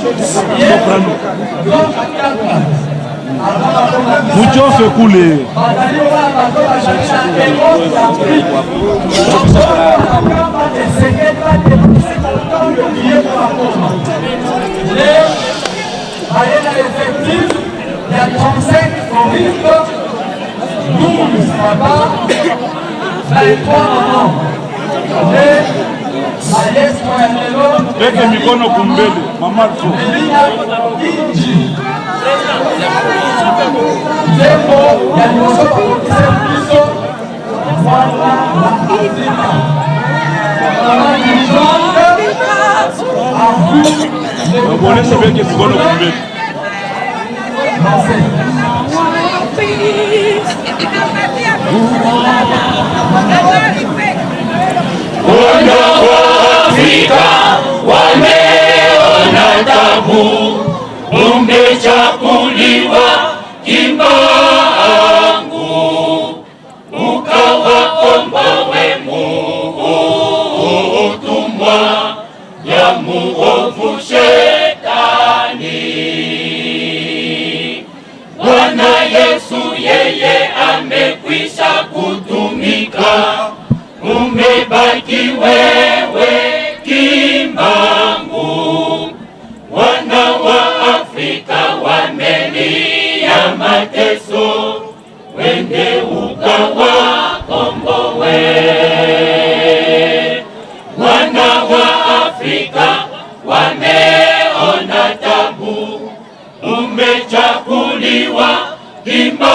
Soprano. Muchofe kule. Baye na effectif ya 35 choristes, 12 papas, 23 mamans. Nde maestro ya lelo. Weke mikono kumbele, mama Alfo. Melina Kinji. Nzembo ya liboso bakokiseli biso mwana wa Afrika. Mama dirigeante, à vous. Waboneshe weke mikono kumbele. Lancez. Wana wa Afrika wameona tabu, umechaguliwa Kimbangu, ukawakomboe mutumwa ya muovu Shetani. Bwana Yesu yeye amekwisha kutumika, umebaki wewe Kimbangu. Wana wa Afrika wamelia mateso, wende ukawakomboe. Wana wa Afrika wameona tabu, umechaguliwa Kimbangu,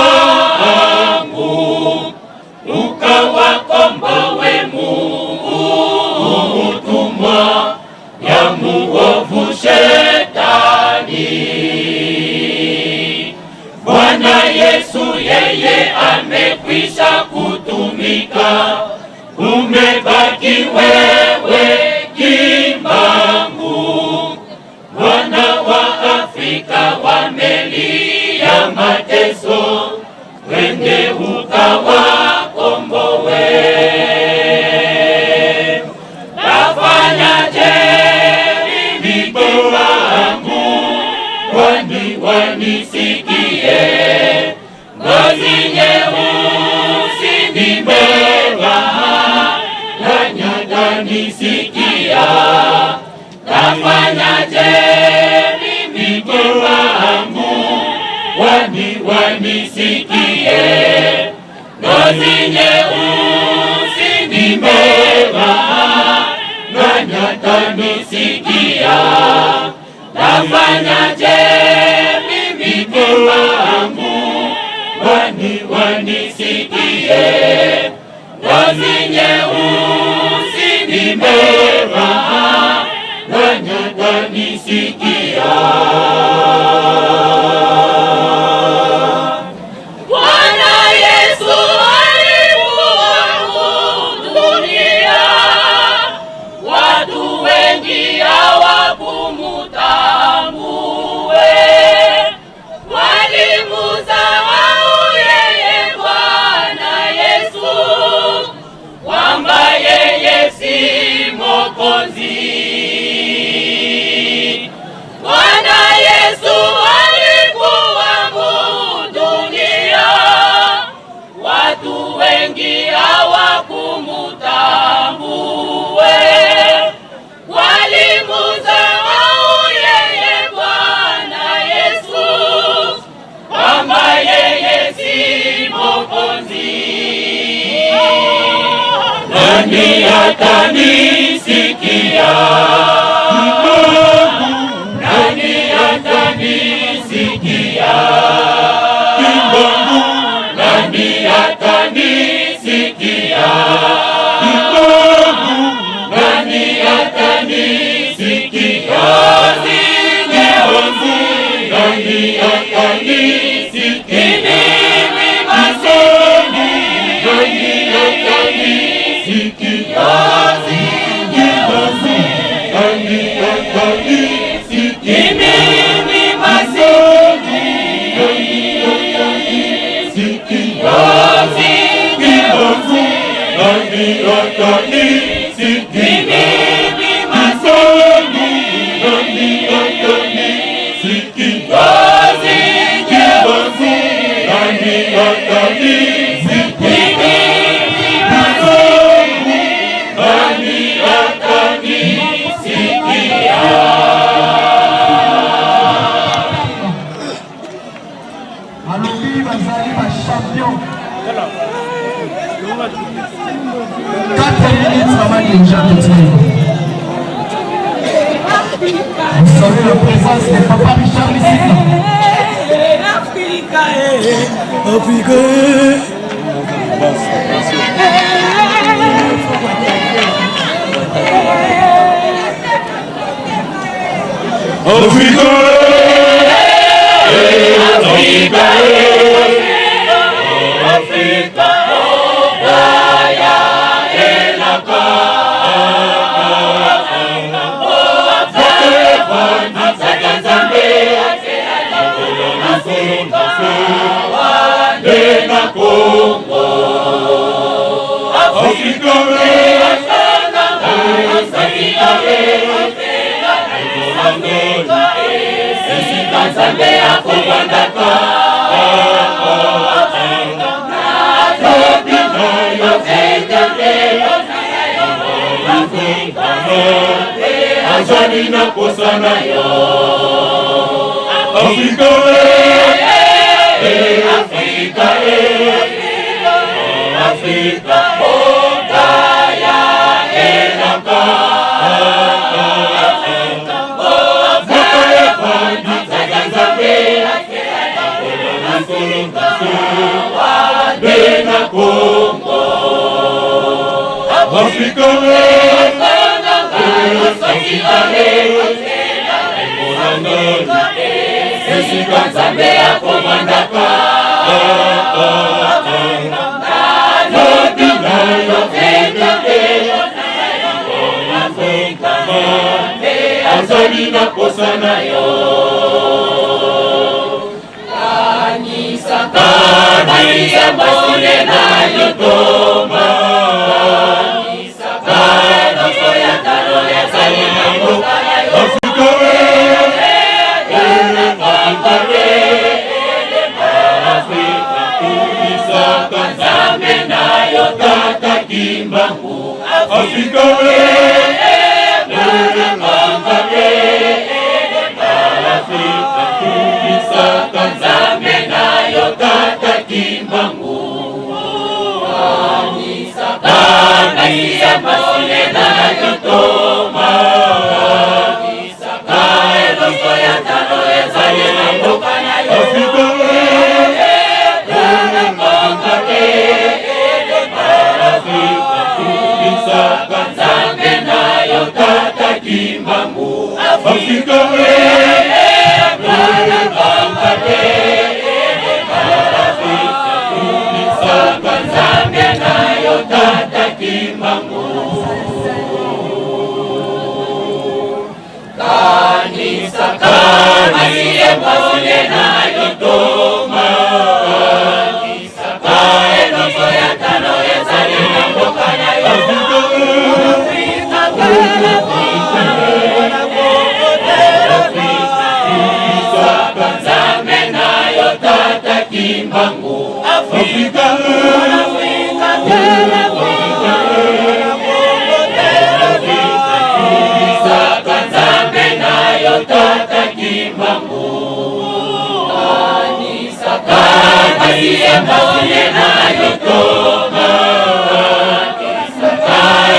ukawakomboe mutumwa ya muovu Shetani. Bwana Yesu yeye amekwisha kutumika, umebaki wewe Kimbangu. Wana wa Afrika wamelia mateso, wende ukawakomboe. Tafanyaje mimi Kimbangu, kwani wanisikie? Ngozi nyeusi nimevaa, nani atanisikia? Tafanyaje mimi Kimbangu, kwani wanisikie? Ngozi nyeusi nimevaa, nani atanisikia? Tafanyaje mimi Kimbangu, kwani wanisikie? Ngozi nyeusi nimevaa, nani atanisikia? Bwana Yesu alikuwa dunia, watu wengi hawakumutambue, walimudharau yeye Bwana Yesu, kwamba yeye si Mwokozi. Bwana Yesu alikuwa dunia, watu wengi hawakumutambue, walimudharau yeye Bwana Yesu, kwamba yeye si Mwokozi. Nani atanisikia? Nani atanisikia? Nani atanisikia? Nani atanisikia? Nani atanisikia? Mimi maskini. Nani atanisikia? Nani atanisikia? Mimi maskini. Nani atanisikia? Nani atanisikia? Mimi maskini. Nani atanisikia? Ngozi Kimbangu nani akanisi Kimbangu nani akanisikia. Alobi bazali ba champion. 4 minutes, maman dirigeante Tini. Vous savez la présence de papa Richard Lissika. Afrika, Afrika. Afrika, Afrika, Afrika, Gaya elaka. Na Congo, Afrika, esika Nzambe akofandaka azali na posa na yo. Afrika, Afrika, Afrika, okaya elaka. Na Congo, Afrika, esika Nzambe akofandaka azali na posa na yo. Kanisa mole na yo toma. Nzambe na yo tata Kimbangu. Afrika, Afrika, Nzambe na yo tata Kimbangu. Kanisa mole na yo toma. Nzambe na yo tata Kimbangu. Afrika, Nzambe na yo tata Kimbangu. Kanisa, kanisa mole na yo toma. Eloko ya talo ezali na mboka na yo. Nzambe na yo tata Kimbangu. Afrika, Nzambe na yo tata Kimbangu. Kanisa mole na yo toma.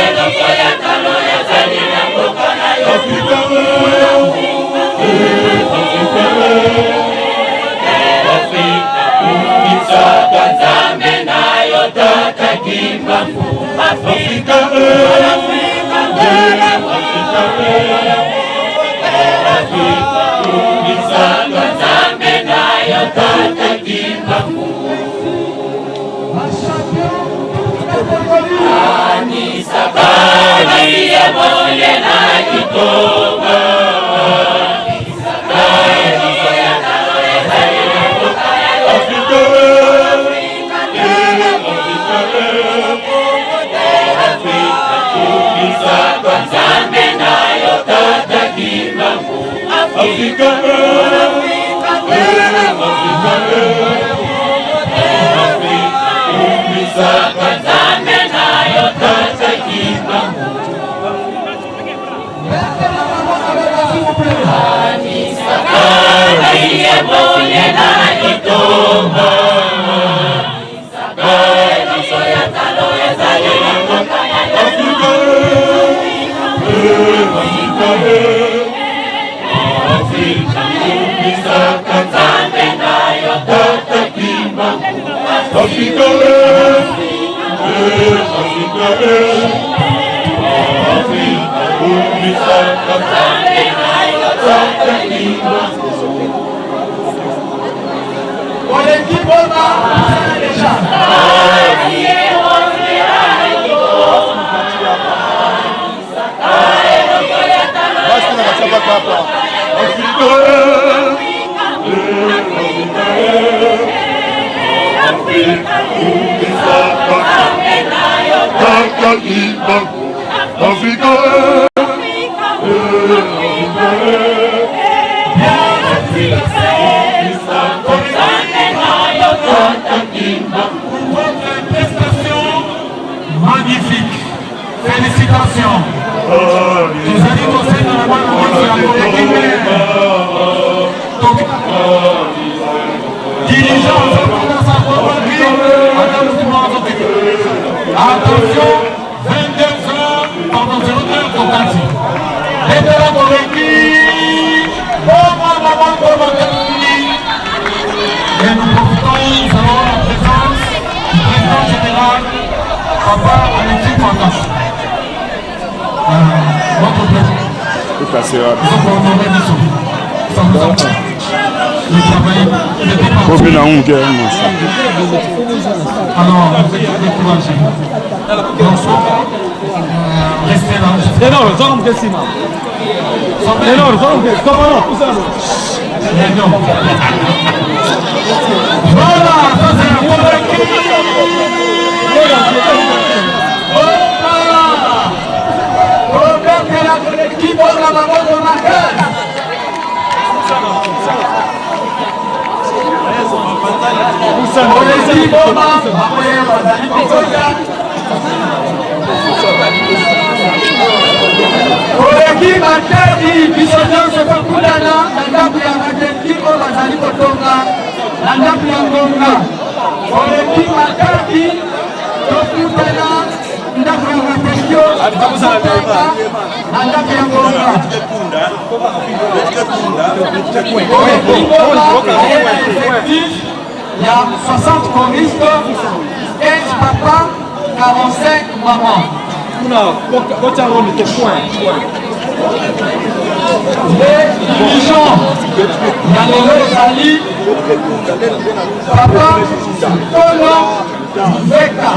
Eloko ya talo ezali na mboka na yo. Nzambe na yo tata Kimbangu. Afrika, Nzambe na yo tata Kimbangu. Ba champion toute catégorie. Kanisa, kanisa mole na yo toma. Afrika, Nzambe na yo tata Kimbangu. Afrika, Kumisaka Nzambe na yo Tata Kimbangu. Kanisaka ngai ebonela litomba. Liso ya talo ezali na mboka ya Afrika, Afrika, Afrika, Kumisaka Nzambe na yo Tata Kimbangu. Afrika, Afrika, Afrika, kumisaka Nzambe na yo Tata Kimbangu. Oleki Boma, déjà. Basi na katia mpaka hapa. Afrika, Afrika, kumisaka Tata Kimbangu. Afrika, Pour votre prestation magnifique. Félicitations. Tozali kosenga na bana nyonso ya Koleki dirigeant Attention, 22 heures, pardon, 0 heure tokati. Betela Koleki, Boma Mama Boma Katuli. Et nous profitons, nous avons la présence du président général, Papa Alexis Fantas. Votre président. Nous avons honoré biso. Ça nous a le travail n'était pas Komi na unge masa. Alors, vous êtes découragés. Donc, restez là. Ténor, zonga moke nsima. Ténor, zonga moke. Kopano, pusana. Voilà, ça c'est la convaincu. Obetela kibonga maboko makasi. Oleki Boma, bakoya bazali kokoya. Oleki Matadi, biso nyonso tokutana na ndako ya Matadi oyo bazali kotonga na ndako ya ngonga. Oleki Matadi, tokutana ndako ya Matadi oyo bakotonga na ndako ya ngonga. Oleki Boma, aye na effectif ya 60 choristes, 15 papas, 45 mamans. Kuna kotia yango moke point. Les dirigeants ya lelo ezali papa Nkolo Veka.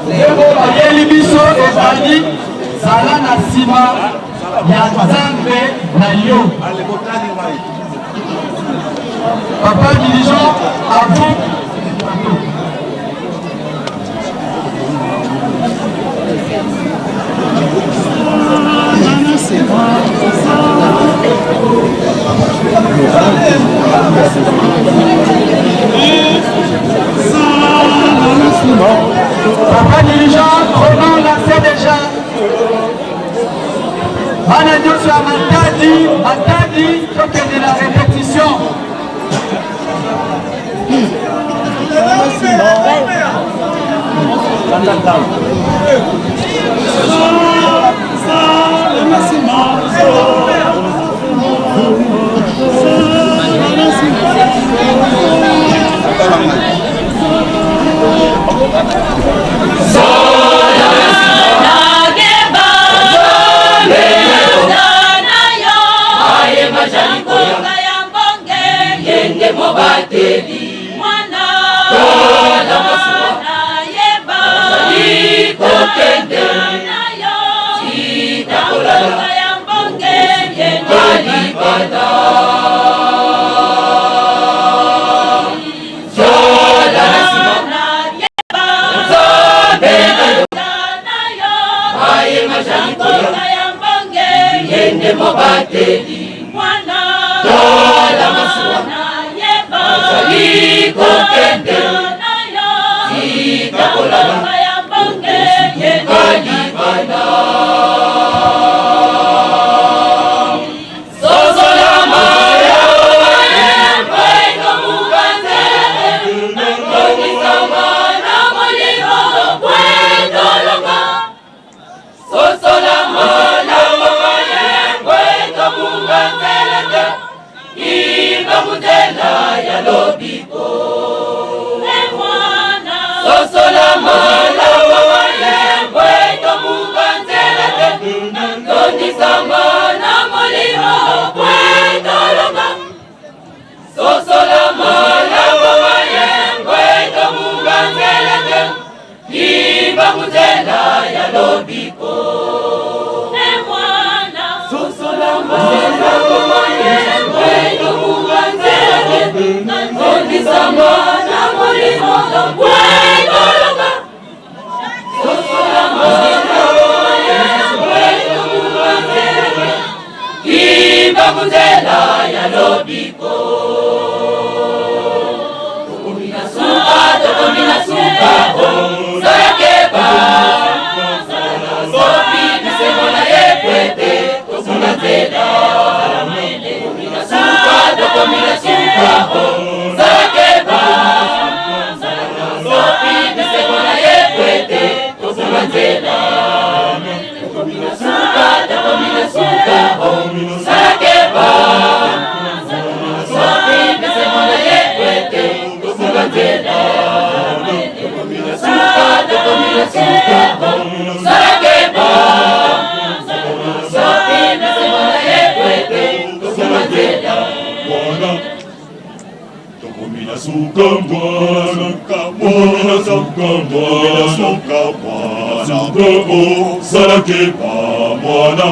Ndenge bayeli biso ezali zala na nsima ya Nzambe na yo. Papa dirigeant, à vous. Papa dirigeant, chrono lancé déjà. Bana nyonso ya Matadi, Matadi, tokende na répétition. Mwana lobiko. E mwana, sosola nzela na molimo wetoloka. Kimba nzela ya lobiko. Tokomi na suka, tokomi na suka, oh, salakeba. Sopi bisengo na ye pwete, tosunga nzela. Tokomi na suka, tokomi na suka, oh, salakeba. Sopi bisengo na ye pwete, tosunga nzela. Tokomi na suka, tokomi na suka, oh, salakeba. Sopi bisengo na ye pwete, tosunga nzela. Tokomi na suka, tokomi na suka, oh, salakeba. Sopi bisengo na ye pwete, tosunga nzela. Mwana, tokomi na suka mwana, tokomi na suka mwana, suka mwana, suka o, salakeba mwana.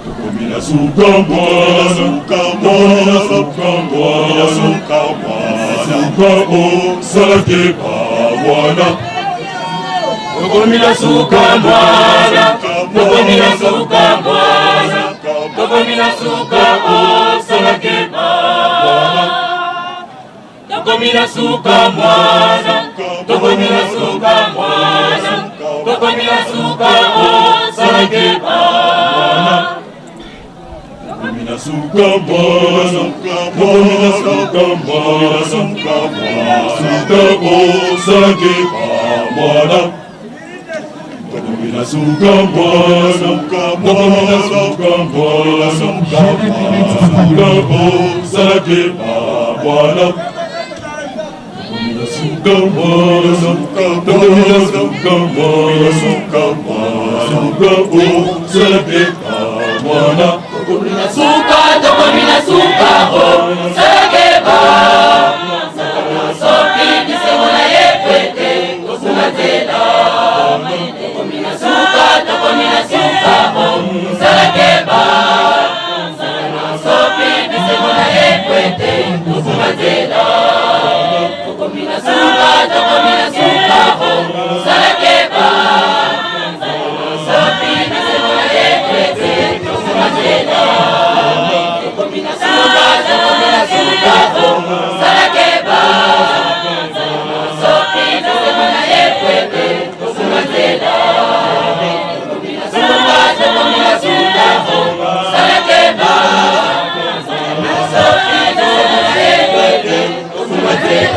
Tokomi na suka mwana, tokomi na suka mwana, suka mwana, suka o, salakeba mwana. Tokomi na suka mwana, tokomi na suka mwana, tokomi na suka osalakeba. Tokomi na suka mwana, tokomi na suka mwana, tokomi na suka osalakeba. Tokomi na suka mwana, tokomi na suka mwana, suka mwana, suka o, salakeba mwana. Tokomi na suka mwana, tokomi na suka mwana, suka mwana, suka o, salakeba mwana. Tokomi na suka mwana, tokomi na suka mwana, suka mwana, suka o, salakeba mwana. Tokomi na suka, tokomi na suka, oh, salakeba. Sopi bisengo na ye pwete, tosunga nzela. Tokomi na suka, tokomi na suka, oh, salakeba. Sopi bisengo na ye pwete, tosunga nzela. Tokomi na suka, tokomi na suka, oh, salakeba. Sopi bisengo na ye pwete, tosunga nzela. Tokomi na suka, tokomi na suka, oh, salakeba. Sopi bisengo na ye pwete, tosunga nzela. Tokomi na suka, tokomi na suka, oh, salakeba. Sopi bisengo na ye pwete, tosunga nzela.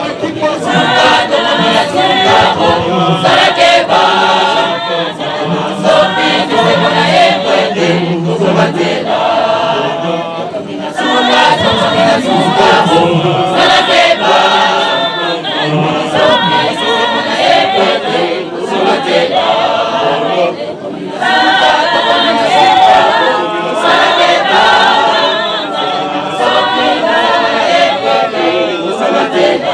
Tokomi na suka, tokomi na suka, oh, salakeba. Sopi bisengo na ye pwete, tosunga nzela. Tokomi na suka, tokomi na suka, oh, salakeba. Sopi bisengo na ye pwete, tosunga nzela. Tokomi na suka, tokomi na suka, oh, salakeba. Sopi bisengo na ye pwete, tosunga nzela.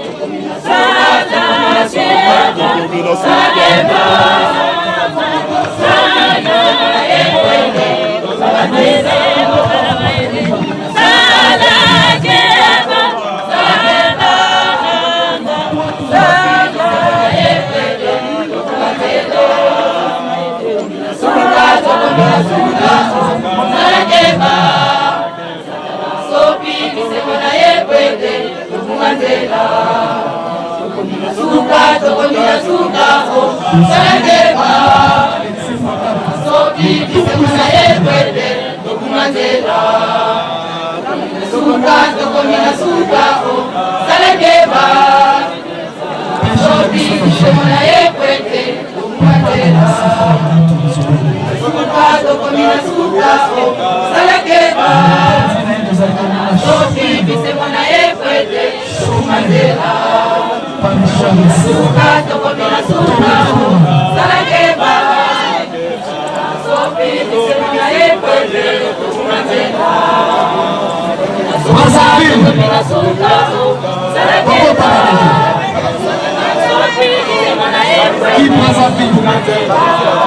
Tokomi na suka, tokomi na suka, oh, salakeba. Sopi bisengo na ye pwete, tosunga nzela. Salakeba, salakeba, salakeba. Sopi bisengo na ye pwete, tofunga nzela. Tokomi na suka, tokomi na suka, oh, salakeba. Sopi bisengo na ye pwete, tofunga nzela. Tokomi na suka, tokomi na suka, oh, salakeba. Sopi bisengo na ye pwete, tofunga nzela. Suka, tokomi na suka, oh, salakeba. Sopi bisengo na ye pwete, tofunga nzela. Suka, tokomi na suka, oh, salakeba. Sopi bisengo na ye pwete, tofunga nzela. Suka, tokomi na suka, oh, salakeba. Sopi bisengo na ye. Qui Brazzaville.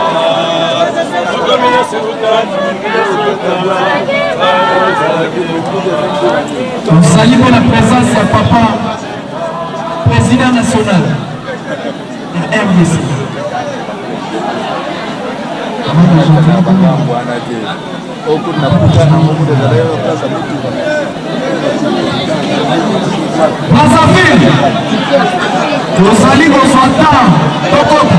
Tozali mpo na présence ya papa président national ya RDC. Brazzaville, tozali kozwa temps tokota.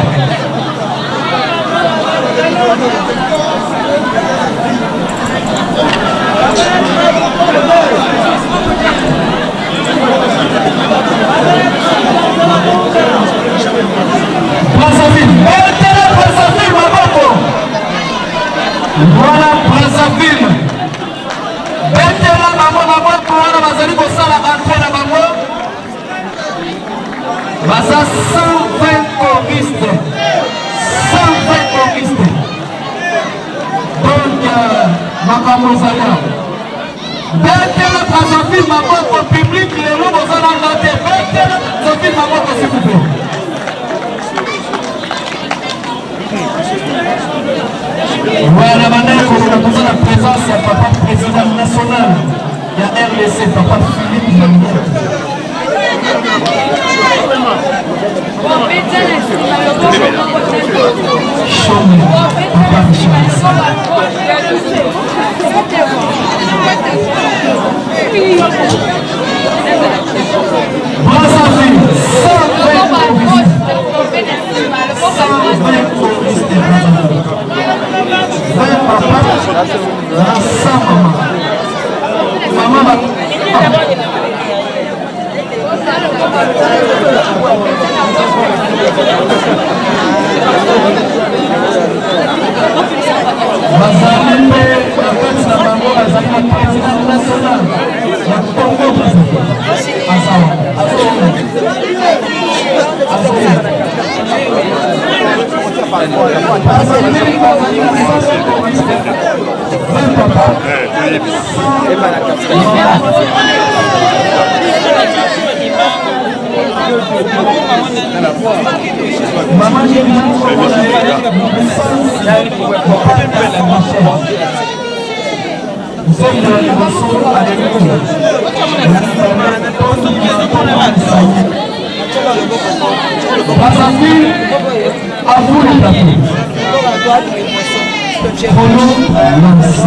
Brazzaville, betela Brazzaville maboko. Voilà Brazzaville. Betela bango maboko wana bazali kosala entrée na bango. Baza 120 choristes. 120 choristes. Donc euh, makambo ezali awa. Betela Brazzaville maboko public lelo boza na nga te. Betela Brazzaville maboko s'il vous plaît. Voilà bandeko koloba toza na présence ya papa président national ya RDC papa Philippe Mandiaki. Chome papa Richard. Brazzaville, 120 120 choristes de Brazzaville. 20 papa na 100 mama. Mama ba bazali mpe na kati na bango bazali na président national ya Congo Brazzaville azawa Brazzaville, à vous le plateau. Chrono lancé.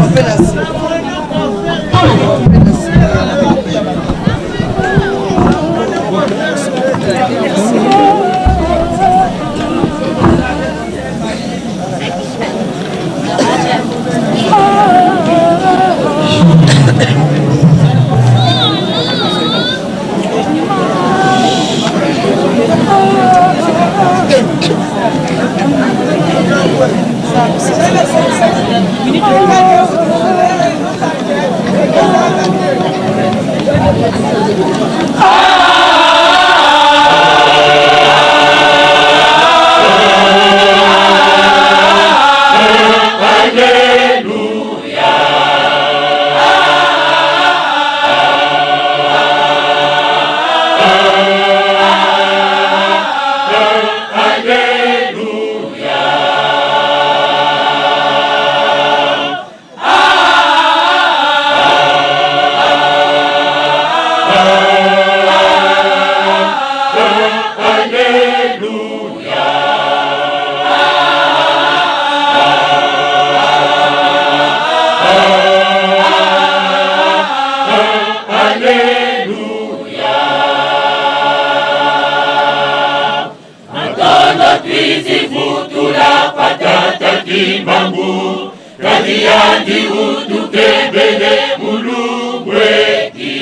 Kimbangu kadiandi utukebele mulungweti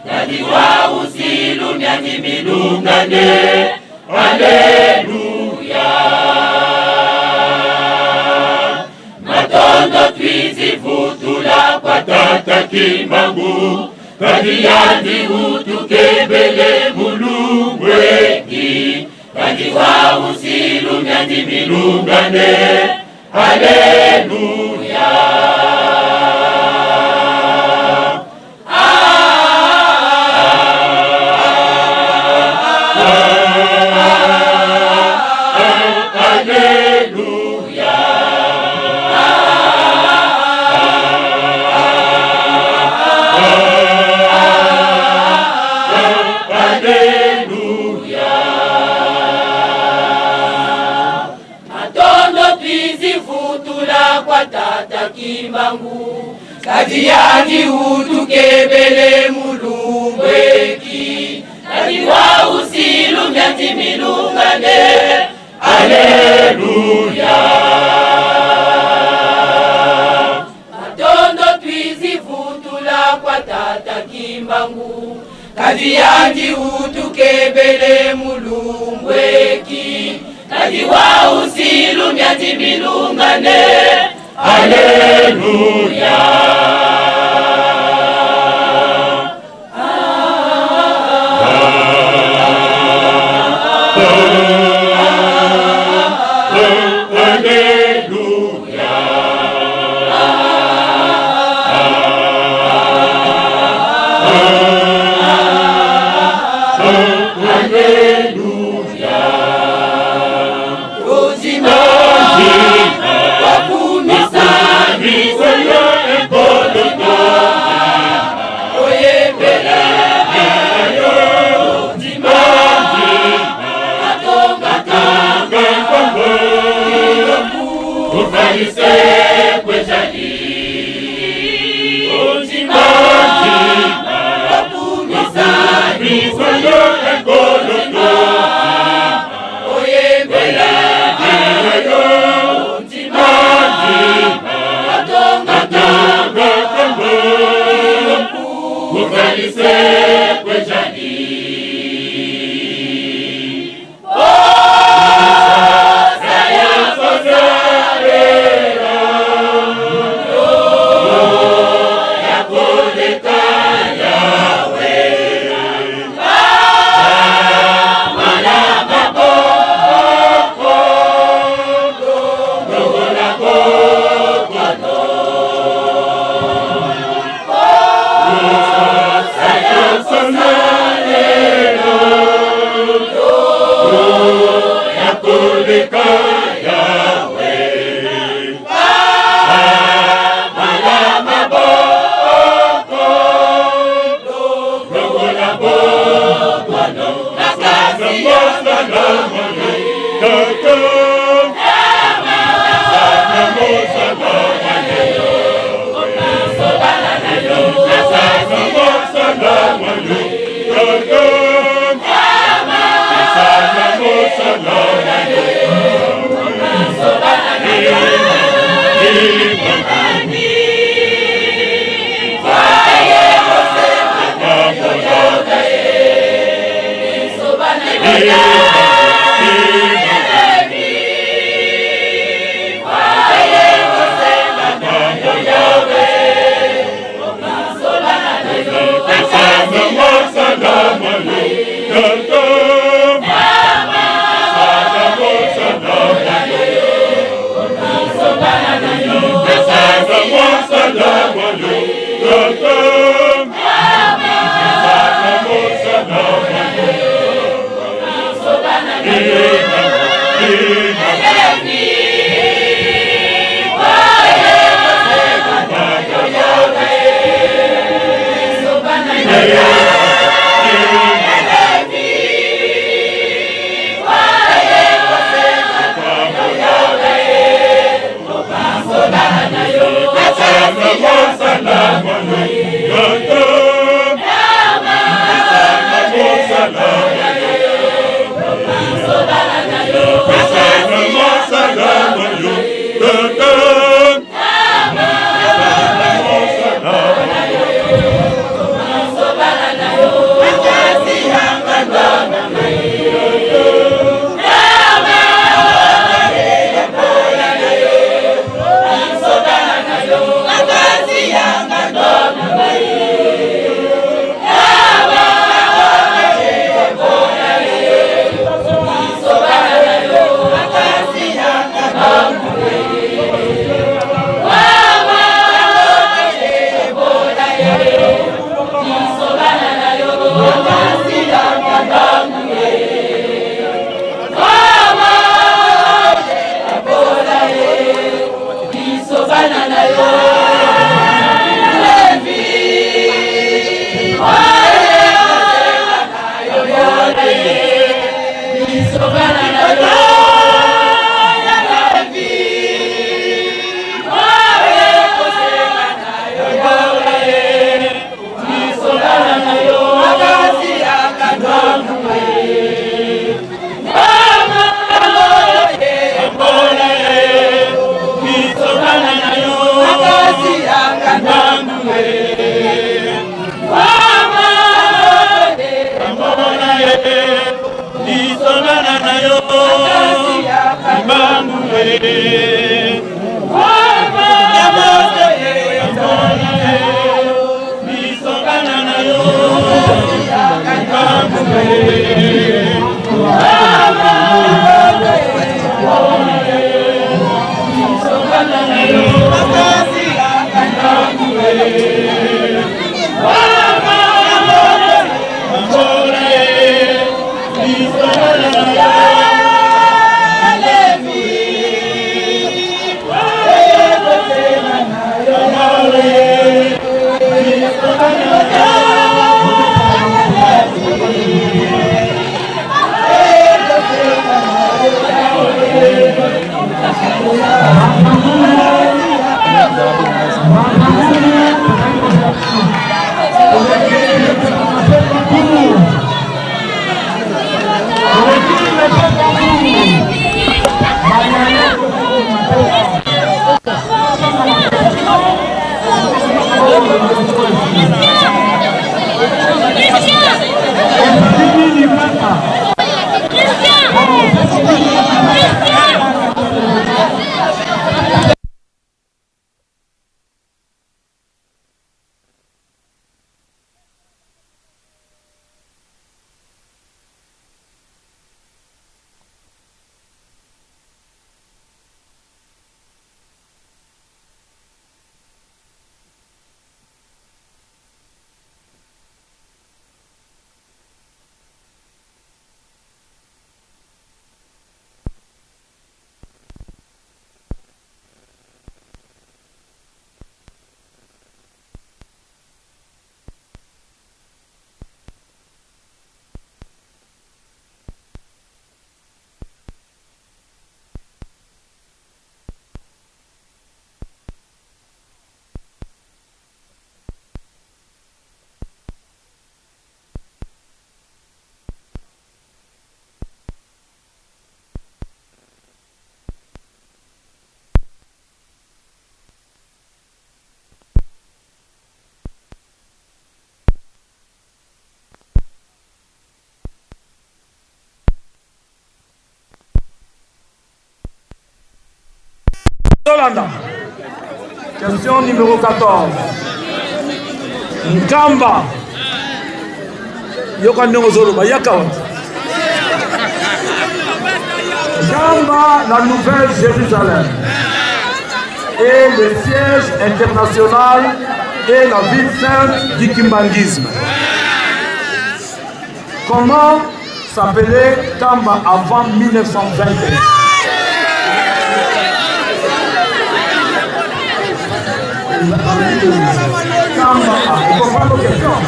kadiwa usilumyani milungane aleluya matondo twizivutula kwa tata Kimbangu kadiandi utukebele mulungweti kadiwa usilumyani milungane Haleluya. Kimbangu kadi yandi utukebele mulumbweki kadi wa usilu myandi milungane Aleluya Matondo twizivutula kwa tata Kimbangu kadi yandi utukebele mulumbweki kadi wa usilu myandi milungane Aleluya Tolanda. Question numéro 14. Nkamba. Yoka ndenge ozoloba yaka wapi? Nkamba, la nouvelle Jérusalem. Et le siège international et la ville sainte du kimbanguisme. Comment s'appelait Kamba avant 1921? Kamba, vous comprenez nos questions?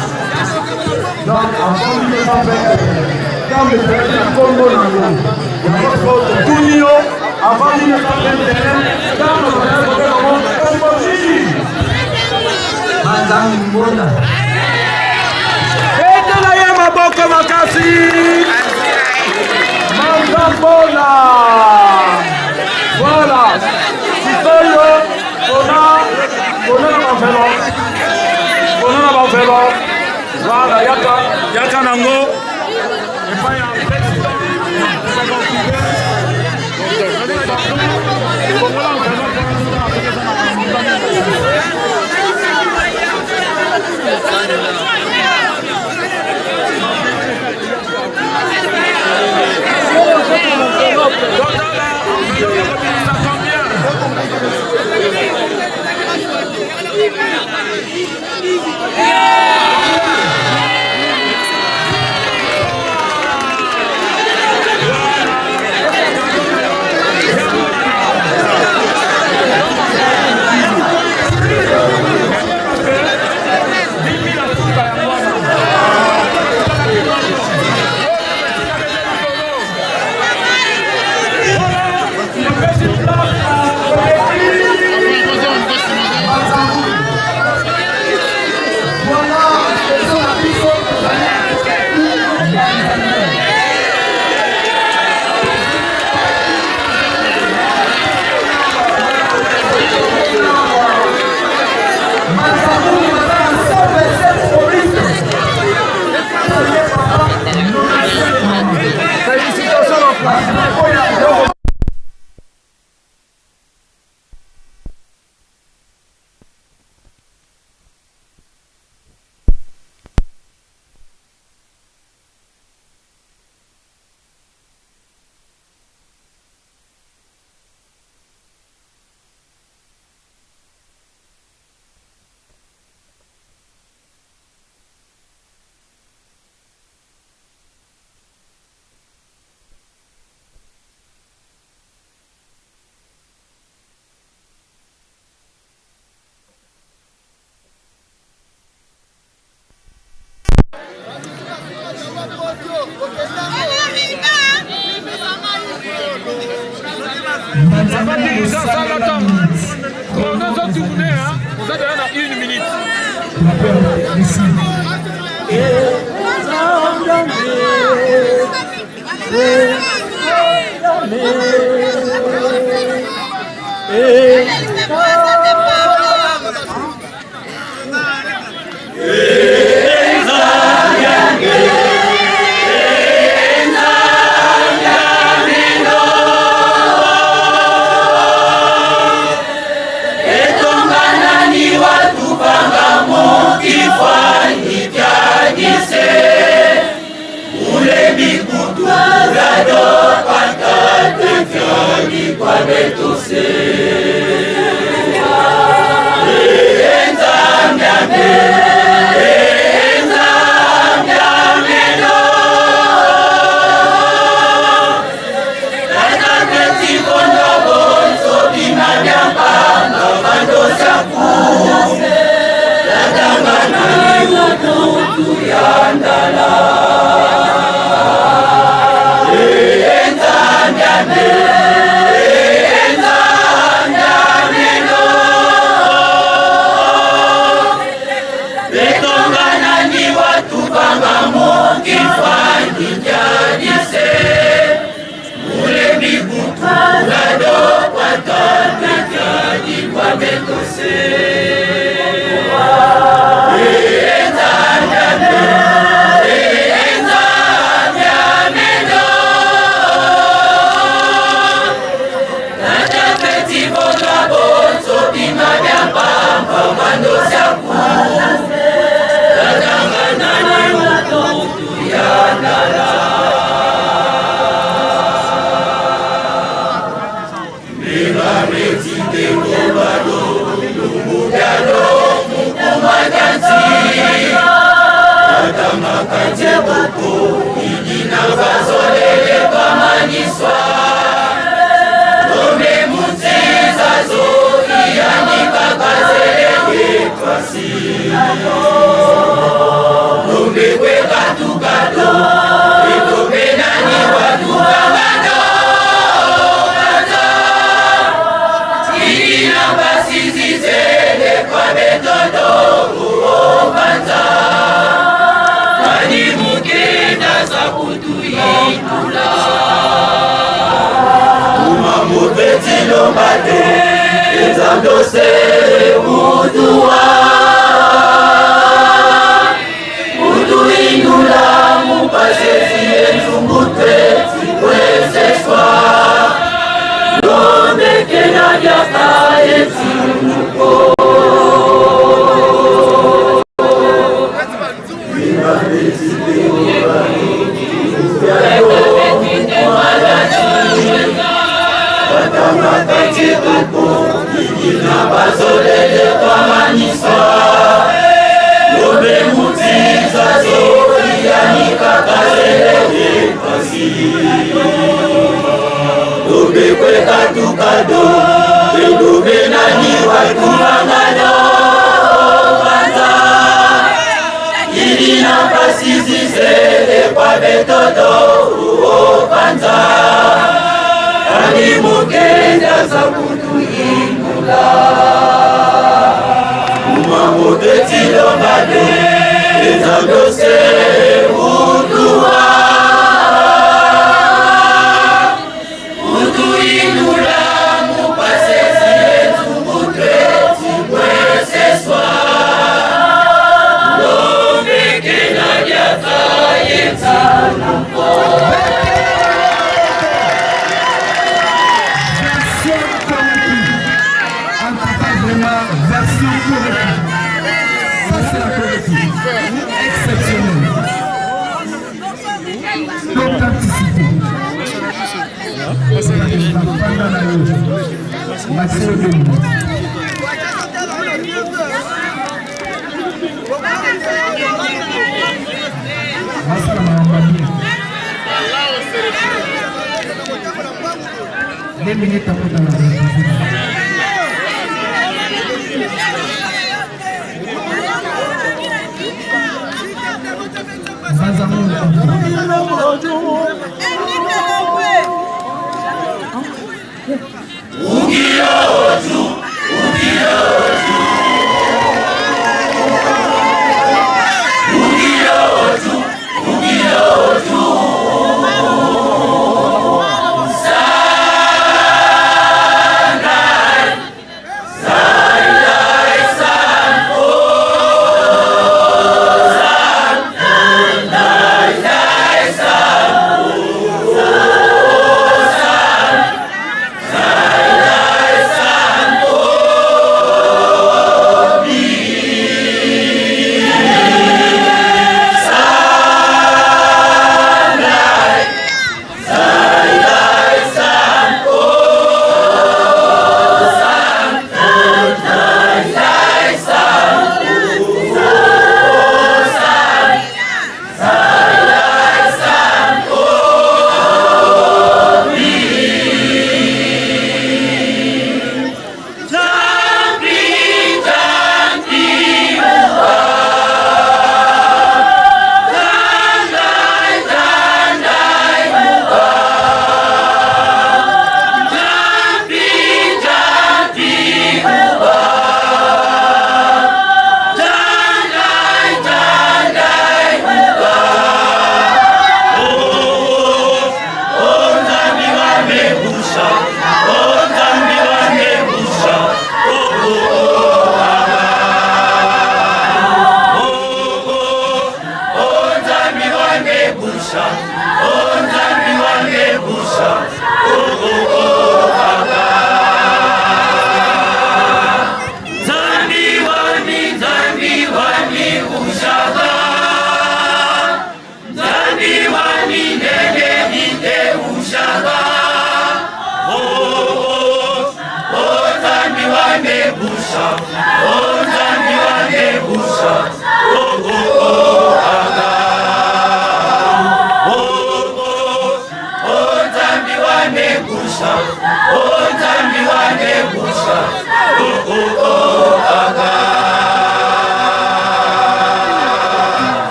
Donc, avant 1921, Kamba ezalaki na nkombo na yango. Yango sikoyo totuni yo, avant 1921, Kamba bazalaki kobenga yango nkombo nini? Manzangi Mbona. Betela ye maboko makasi. Manzambola. Voilà. Sikoyo pona pona na bavelo. Pona na bavelo. Voilà, yaka yaka nango. Epai ya président. Une minute.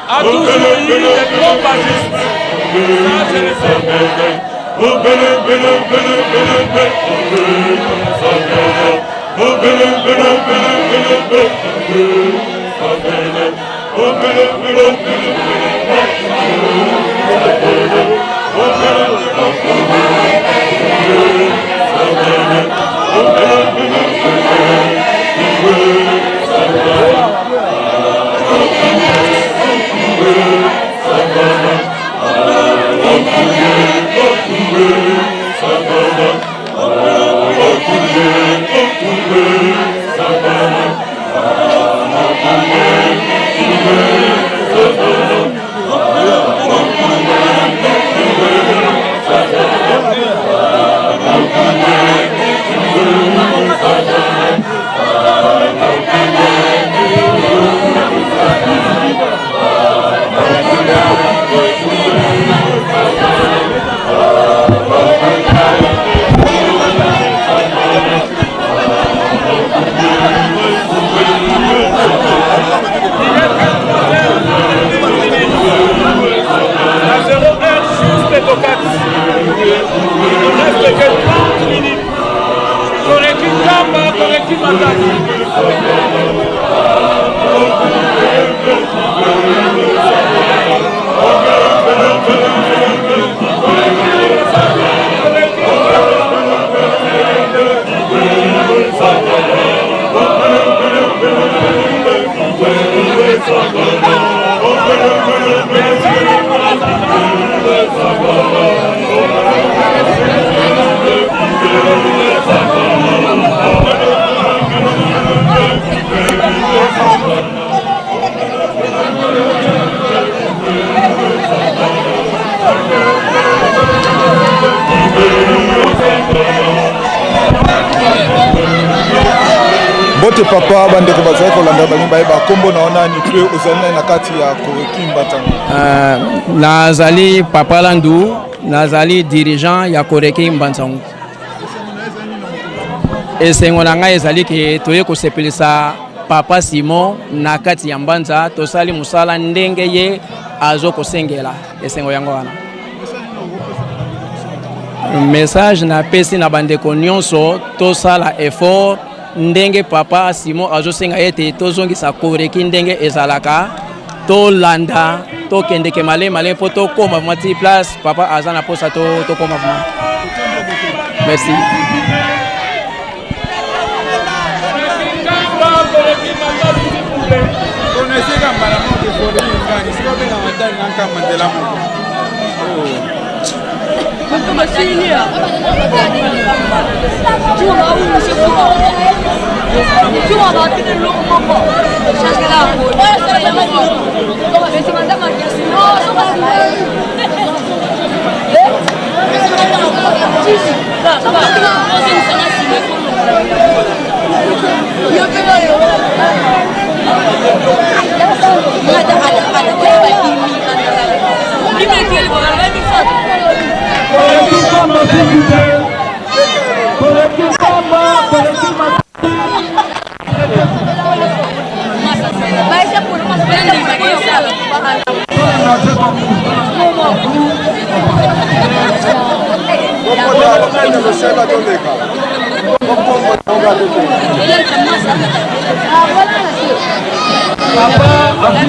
A toujours eu des bons bassistes. Ça, je le sais. Mbote papa, bandeko bazali kolanda balingi bayeba nkombo na yo nani mpe ozali nani na kati ya Korekimba Ntango? Nazali Papa Landu, nazali dirigeant ya Koreki Mbanzangu. Esengo na ngai ezali ke toye kosepelisa Papa Simon na kati ya Mbanza, tosali mosala ndenge ye azo kosengela. Esengo yango wana. Message napesi na bandeko nyonso, tosala effort ndenge Papa Simon azosenga ete tozongisa Koreki ndenge ezalaka, tolanda tokendeke malemi malemi mpo tokóma vraiment ti place papa aza na posa tokóma vraiment. Merci.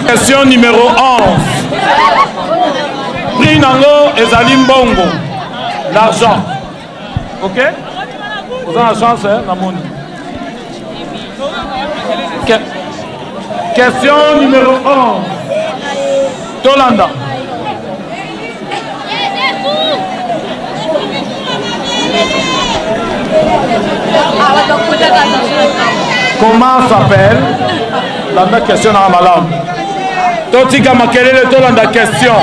Question numéro 11. Prix nango ezali mbongo. L'argent. Ok? Oza na chance, hein, namoni. Question numéro 11. Tolanda. Comment s'appelle la question na malamu? Totika makelele, tolanda question.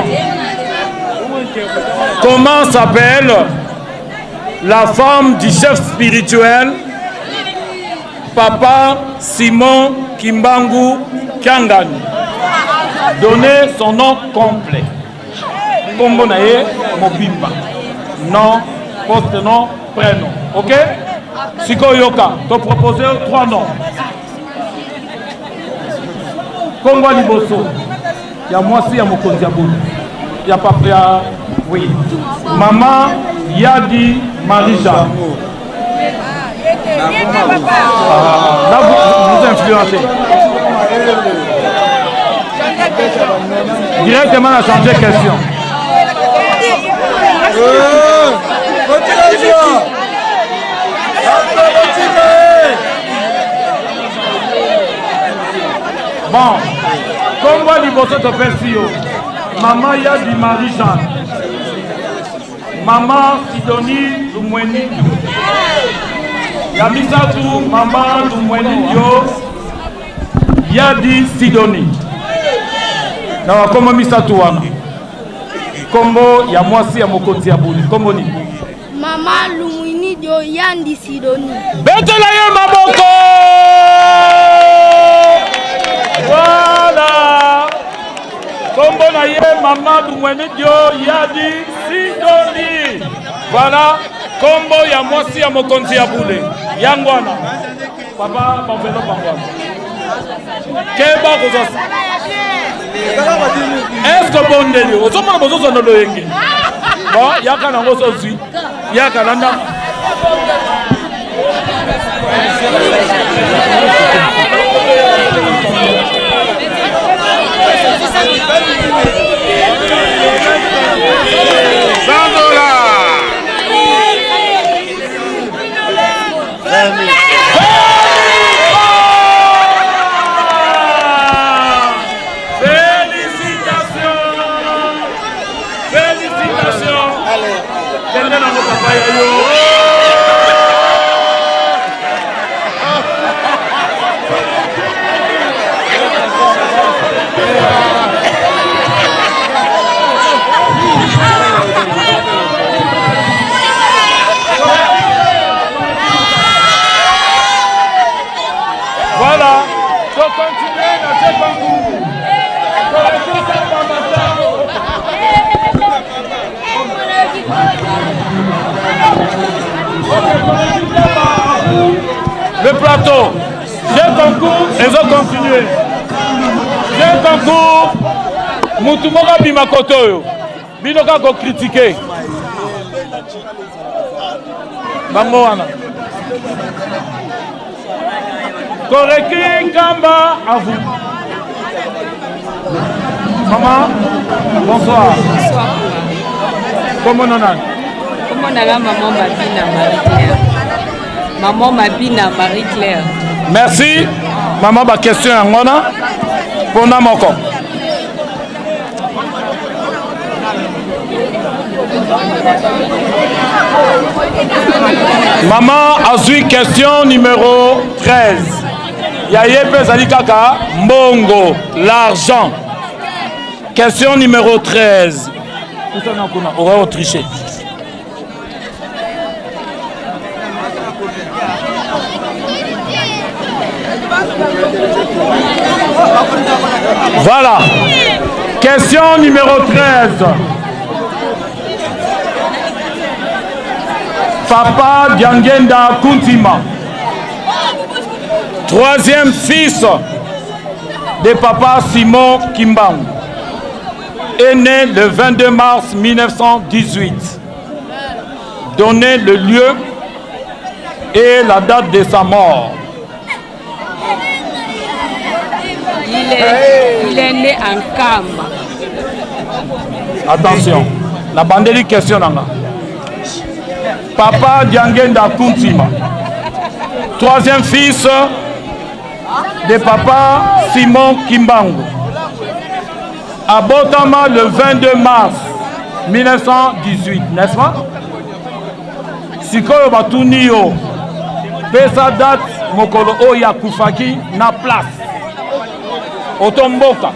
Comment s'appelle la femme du chef spirituel Papa Simon Kimbangu Kiangani? Donnez son nom complet. Kombo na ye mobimba. Nom, post-nom, prénom. Ok? Sikoyo yoka, to proposer 3 noms. Kombo liboso ya mwasi ya mokonzi ya bulu ya papa ya oui. Mama Yadi Marija. Ah, là, vous, vous influencez. Directement, on a changé question. Bon, kombo liboso topesi yo mama Yadi Marie Jeanne, mama Sidonie Lumweni, ya misato mama Lumweni Dio Yadi Sidonie na bakombo misato wana kombo ya mwasi ya mokonzi ya buli kombo nini? Mama Lumwinidio Yandi Sidoni. Betela ye maboko! Voilà! Kombo na ye Mama Lumwinidio Yandi Sidoni. Voilà kombo ya mwasi ya mokonzi ya bule. Yango wana. Papa Pamphelo Pangwana. Keba kozwa Est-ce que bondeli ozomona bozozwa na loyenge bon yaka nango sozwi yaka landa Voilà, donc continuez dans ce concours. Le plateau, j'ai concours, ils ont continué. J'ai concours, mutu moko abima kote oyo bino kaka kokritike bango wana Koreki Nkamba à vous. Maman, bonsoir. Bonsoir. Comment on a Comment on a la maman Mabina Marie-Claire Maman Mabina Marie-Claire. Merci. Maman, ba question yango wana mpona moko. Maman azwi question numéro 13 ya ye mpe ezali kaka mbongo l'argent question numéro 13 kusana kuna okoki kotriche Voilà. Question numéro 13. Papa Diangenda Kuntima, troisième fils de papa Simon Kimbangu, est né le 22 mars 1918. Donnez le lieu et la date de sa mort. Il est, il est né en Kamba. Attention, la bandeli question nanga. Papa Diangenda Kuntima, troisième fils de papa Simon Kimbangu, abotama le 22 mars 1918, n'est-ce pas? Sikoyo batuni yo pesa date mokolo oyo akufaki na place oto mboka.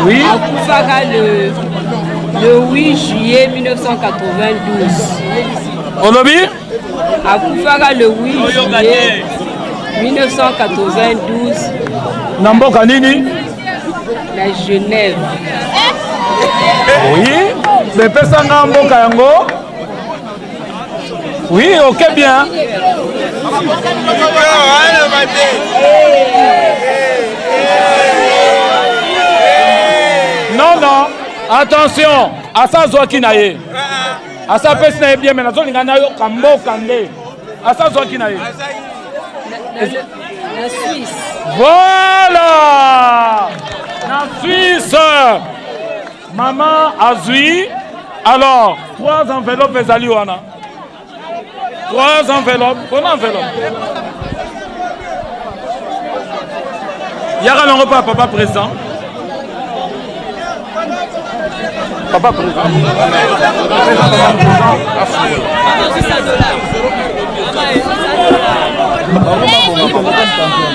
Oui. Akufaka le, le 8 juillet 1992. Olobi? Akufaka le 8 juillet 1992. Na mboka nini? Na Genève. Oui, mais pesa nga mboka yango. Oui, ok bien. Non, non. Attention, asa azwaki na ye. Asa apesi na ye bien, mais nazolinga nayoka mboka nde. Asa azwaki na ye. Na Suisse. Voilà! Na Suisse. Maman azwi. Alors, trois enveloppes ezali wana. Trois enveloppes. Pona enveloppe. Yaka nango pa papa président. Papa président.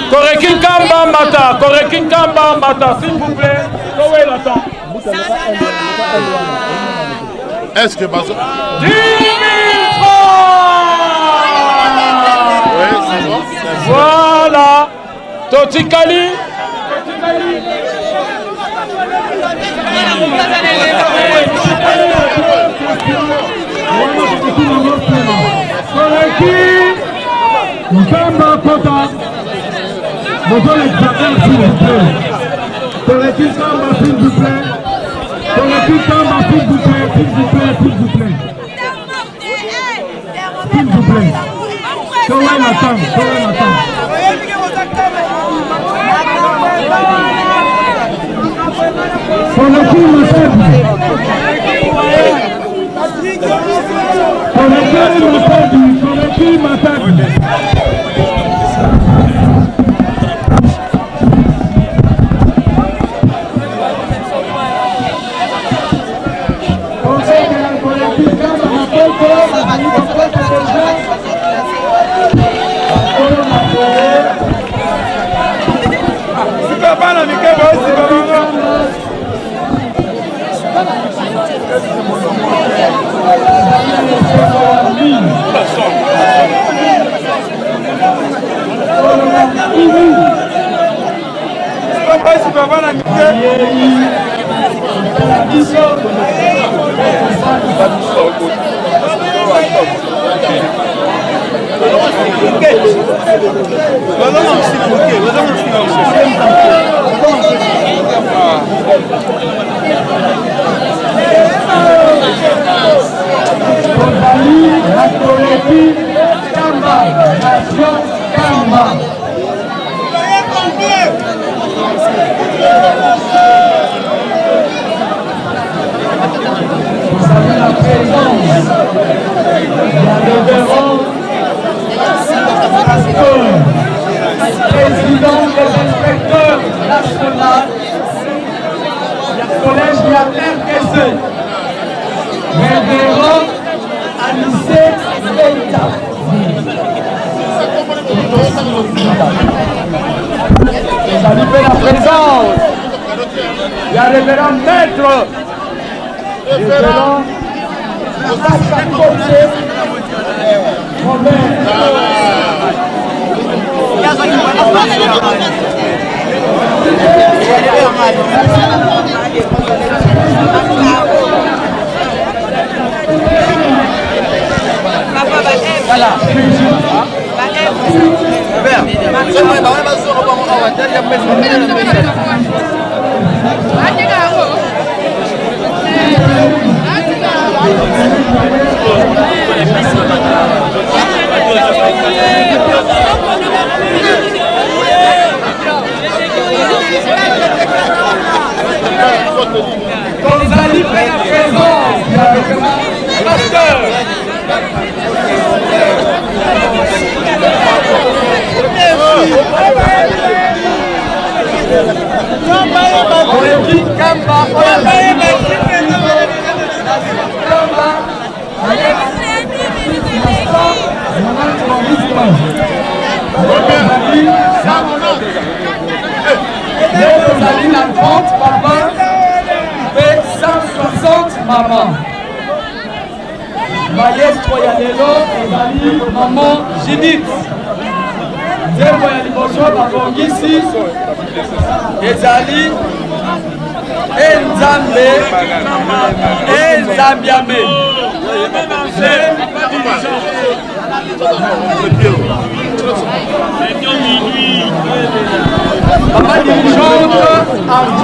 Koreki Nkamba Mbata, Koreki Nkamba Mbata, s'il vous plaît, towela temps. Est-ce que bazo 10 000 francs. Oui, c'est bon. Voilà. Totikali. Koleki Nkamba Kota, bozolekisa heure s'il vous plaît. Koleki Nkamba s'il vous plaît. Koleki Nkamba s'il vous plaît, s'il vous plaît, s'il vous plaît. S'il vous plaît. Towe na ntango, towe na ntango. Koleki Matadi. Koleki Matadi, Koleki Matadi. Sika bana mike baosika bango. Sika bana mike. Tozali na Koleki Kamba, Nation Kamba. Tozali na présence ya révérend pasteur, président des inspecteurs national ya collège ya RTC, révérend Anissé Benta. Ezali mpe na présence ya révérend maître révérend Kaka Kote Robert. Tozali mpe na présence ya pasteur Oleki Kamba oyo Kamba Tozali na 30 papa mpe 160 mama. Maestro ya lelo ezali mama Judith. Nzembo ya liboso babongisi ezali E Nzambe E Nzambiame. Mama dirigeante Oyo.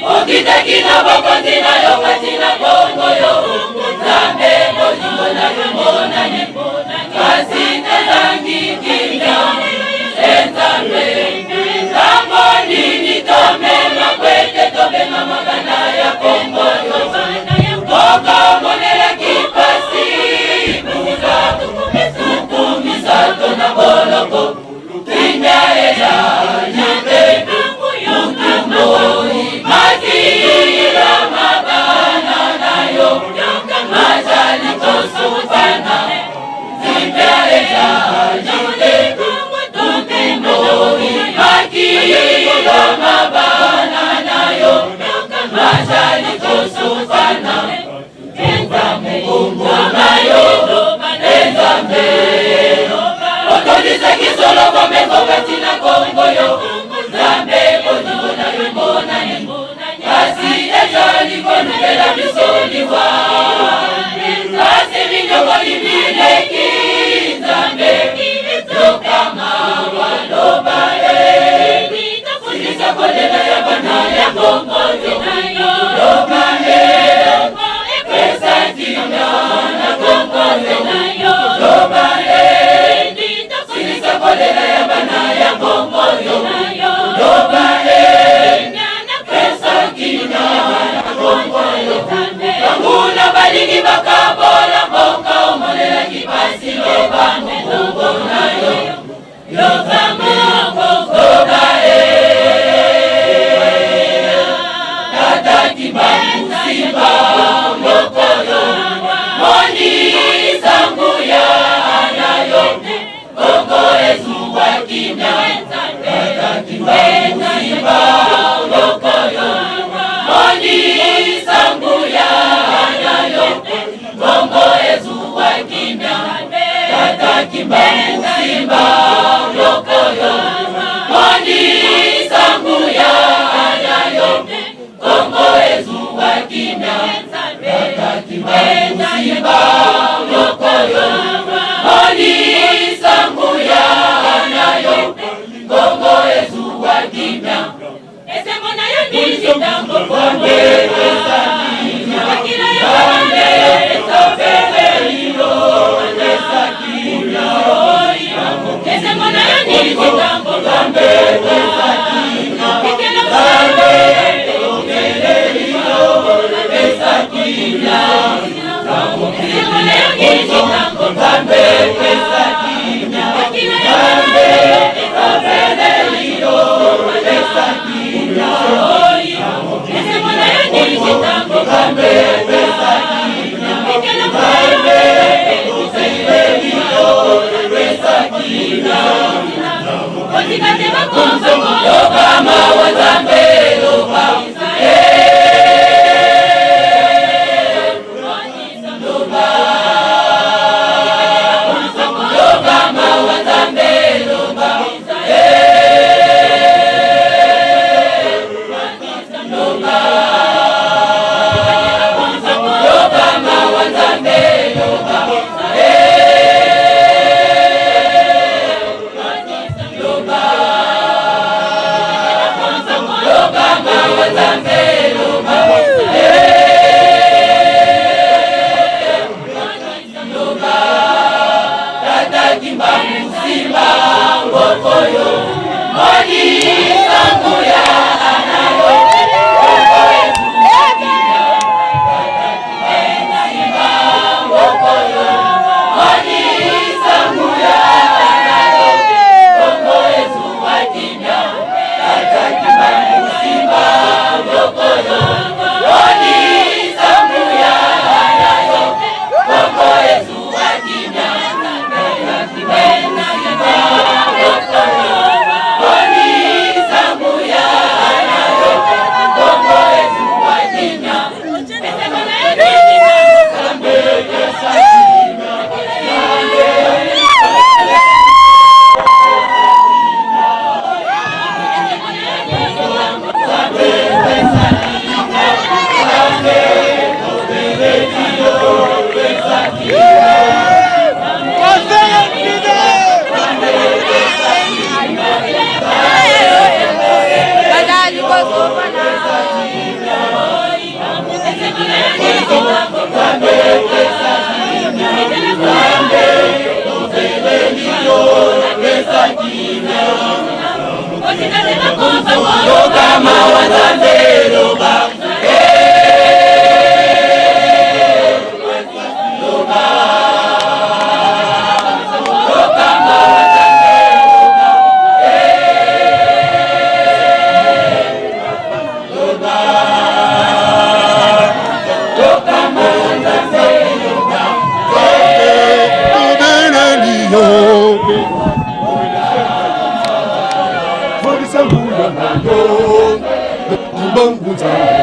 Okitaki na bokonzi na yo kati na bongo yo Nzambe bolingo na yo emonani kasi tozangi kimia e Nzambe ntango nini tomema kwete tobengama bana ya Kongo yo mboka omonelaki pasi mbula tuku misatu. Solo bomengo kati na Kongo yo, Nzambe bolingo na yo emonani, kasi ezali kolukela biso liwa, kasi minyokoli mileki, Nzambe yoka mawa, loba e, silisa kolela ya bana ya Kongo yo, loba e, pesa kimia na Kongo yo, loba e, silisa kolela ya bana ya Kongo yo, loba e, pesa kimia na Kongo yo. Banguna balingi bakabola mboka, omonelaki pasi, loba mongongo na yo, yoka mongongo, loba e, Tata Kimbangu simba mokolo, monisa nguya na yo, Kongo ezuwa kimia. Tata Kimbangu simba mokolo, monisa nguya na yo, Kongo ezuwa kimia. Tata Kimbangu simba mokolo, monisa nguya na yo, Kongo ezuwa kimia. Tata Kimbangu simba mokolo, monisa nguya na yo, Kongo ezuwa kimia. Esengo na yo nini ntango Nzambe pesa kimia, Nzambe tobeleli yo, pesa kimia. Esengo na yo nini ntango Nzambe pesa kimia, Nzambe tobeleli yo, pesa kimia. Esengo na yo nini ntango Nzambe pesa kimia, Nzambe tobeleli yo, pesa kimia. Esengo na yo nini ntango Nzambe pesa kimia, Nzambe tobeleli yo, pesa kimia. Kotika te bakonza, loba mawa, Nzambe loba, loba, loba mawa, Nzambe loba, loba, loba mawa, Nzambe loba, loba, loba mawa, Nzambe loba, loba. Tata Kimbangu simba ngokoyo, monisa nguya na yo, Kongo ezuwa kimia. Tata Kimbangu simba ngokoyo, monisa nguya na yo, Kongo ezuwa kimia. Tata Kimbangu simba ngokoyo, monisa nguya na yo, Kongo ezuwa kimia. Tata Kimbangu simba ngokoyo, monisa nguya na yo, Kongo ezuwa kimia. Esengo na yo nini Nzambe pesa kimia, Nzambe. Nzambe pesa kimia, Nzambe tobeleli yo, pesa kimia. Nzambe pesa kimia, Nzambe pesa kimia, Nzambe tobeleli yo, pesa kimia. Yoka mawa, Nzambe loba, loba, yoka mawa, Nzambe loba, loba, yoka mawa, Nzambe loba. Tobeleli yo, monisa nguya na yo, Kimbangu Nzambe.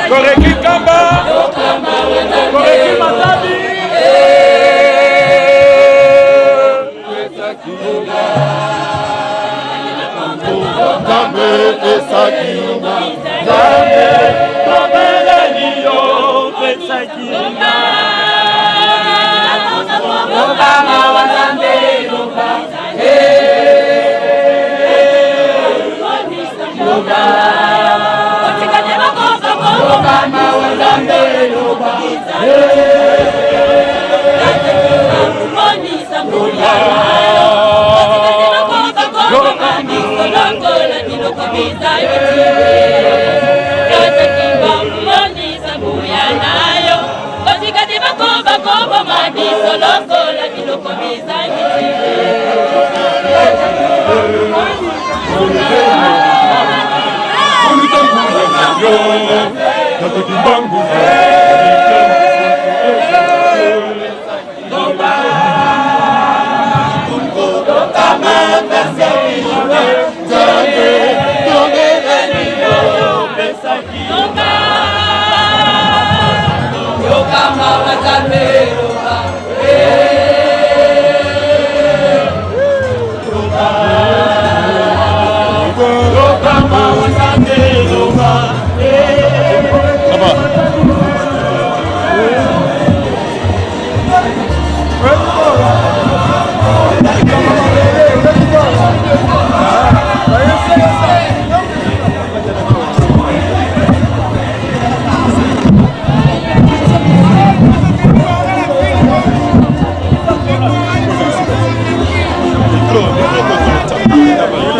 Koreki Kamba, Koreki Matadi. Nzambe esaki Nzambe tobeleli yo pesaki Lokama wa Nzambe loba loba Lokama wa Nzambe loba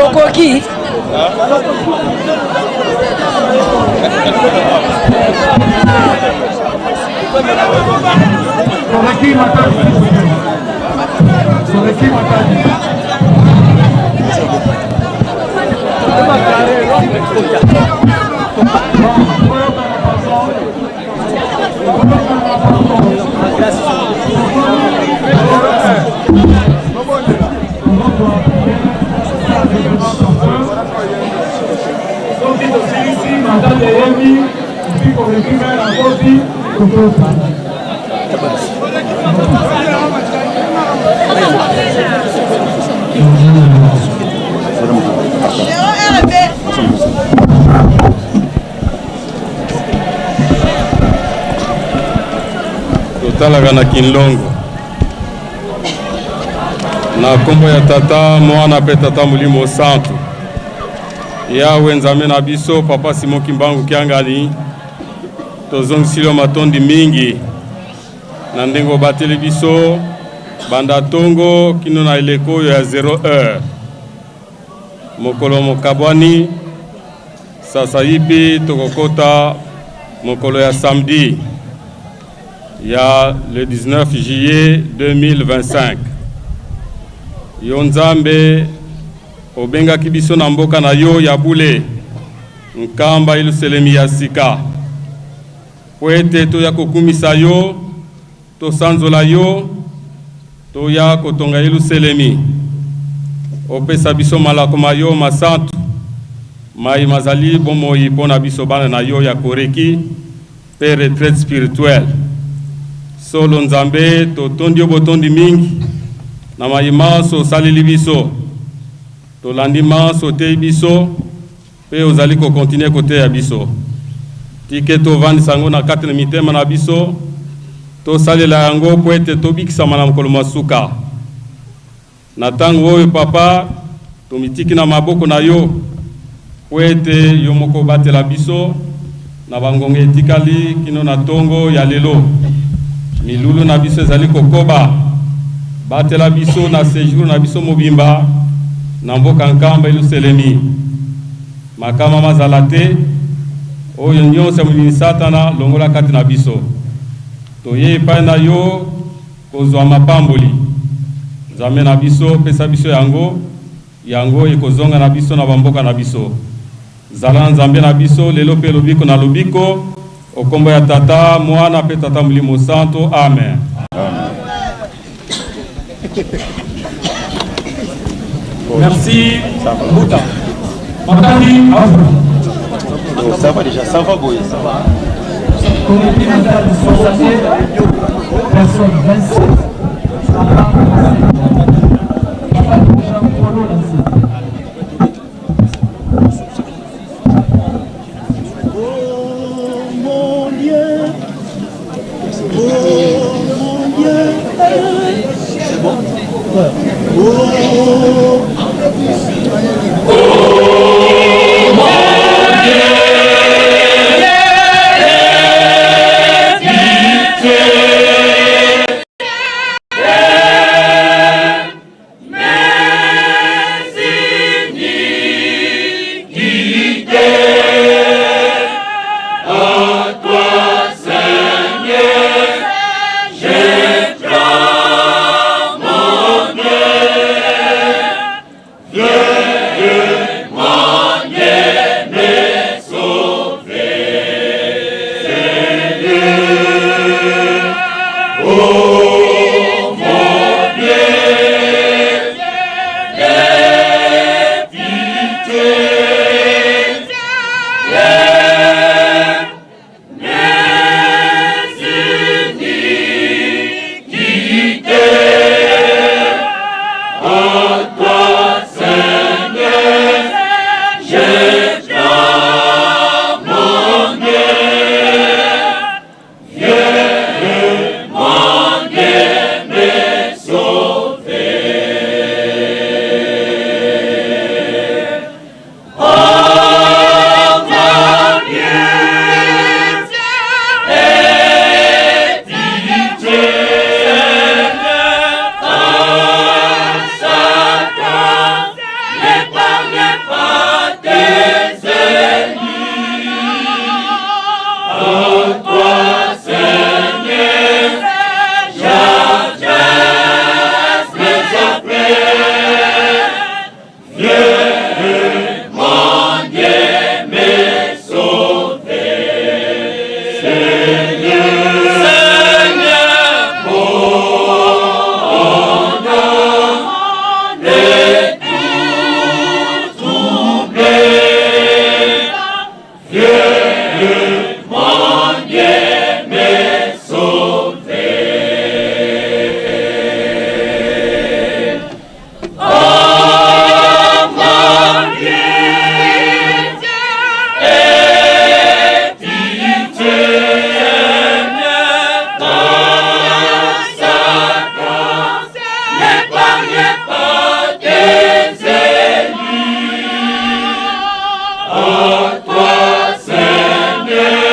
Okoki Koreki Matadi. Koreki Matadi. Soki tosilisi matadi eyemi epi koreki mai na koti tokota. Totalaka na kinlongo na nkombo ya Tata, Mwana mpe Tata Molimo Santu. Yawe Nzambe na biso, Papa Simon Kimbangu Kiangani, tozongisili yo matondi mingi na ndenge obateli biso banda tongo kino na eleko oyo ya 0 heure. Mokolo mokabwani sasaipi tokokota mokolo ya samedi ya le 19 juillet 2025. Yo Nzambe obengaki biso na mboka na yo ya bule, Nkamba Yelusalemi ya sika. Mpo ete toya kokumisa yo, tosanzola yo, toya kotonga Yeluselemi. Opesa biso malako ma yo masantu, mai mazali bomoi mpo na biso bana na yo ya Koreki mpe retraite spirituelle. Solo Nzambe, totondi yo botondi mingi na mai manso osaleli biso. Tolandi manso oteyi biso mpe ozali ko continuer koteya biso. Tike tovandisa yango na kati na mitema na biso, tosalela yango mpo ete tobikisama na mokolo mwa suka. Na tango oyo, Papa, tomitiki na maboko na yo mpo ete yo moko obatela biso na bangonga etikali kino na tongo ya lelo. Milulu na biso ezali kokoba. Batela biso na sejour na biso mobimba na mboka Nkamba Yeluselemi. Makama mazala te, oyo nyonso ya molini Satana longola kati na biso. Toye epai na yo kozwa mapamboli. Nzambe na biso, pesa biso yango, yango ekozonga na biso na bamboka na biso. Zala na Nzambe na biso lelo mpe lobiko na lobiko, o kombo ya Tata, Mwana mpe Tata Molimo Santo. Amen. Merci Mbuta. Matadi Afu. Oh, ça va déjà, ça va boy, ça va. Comité mental de 61 personnes 27. Papa Jean Polo Lancé. Oh mon Dieu, oh mon Dieu, c'est bon. Oh, oh mon Dieu, pitié. Toi, Seigneur.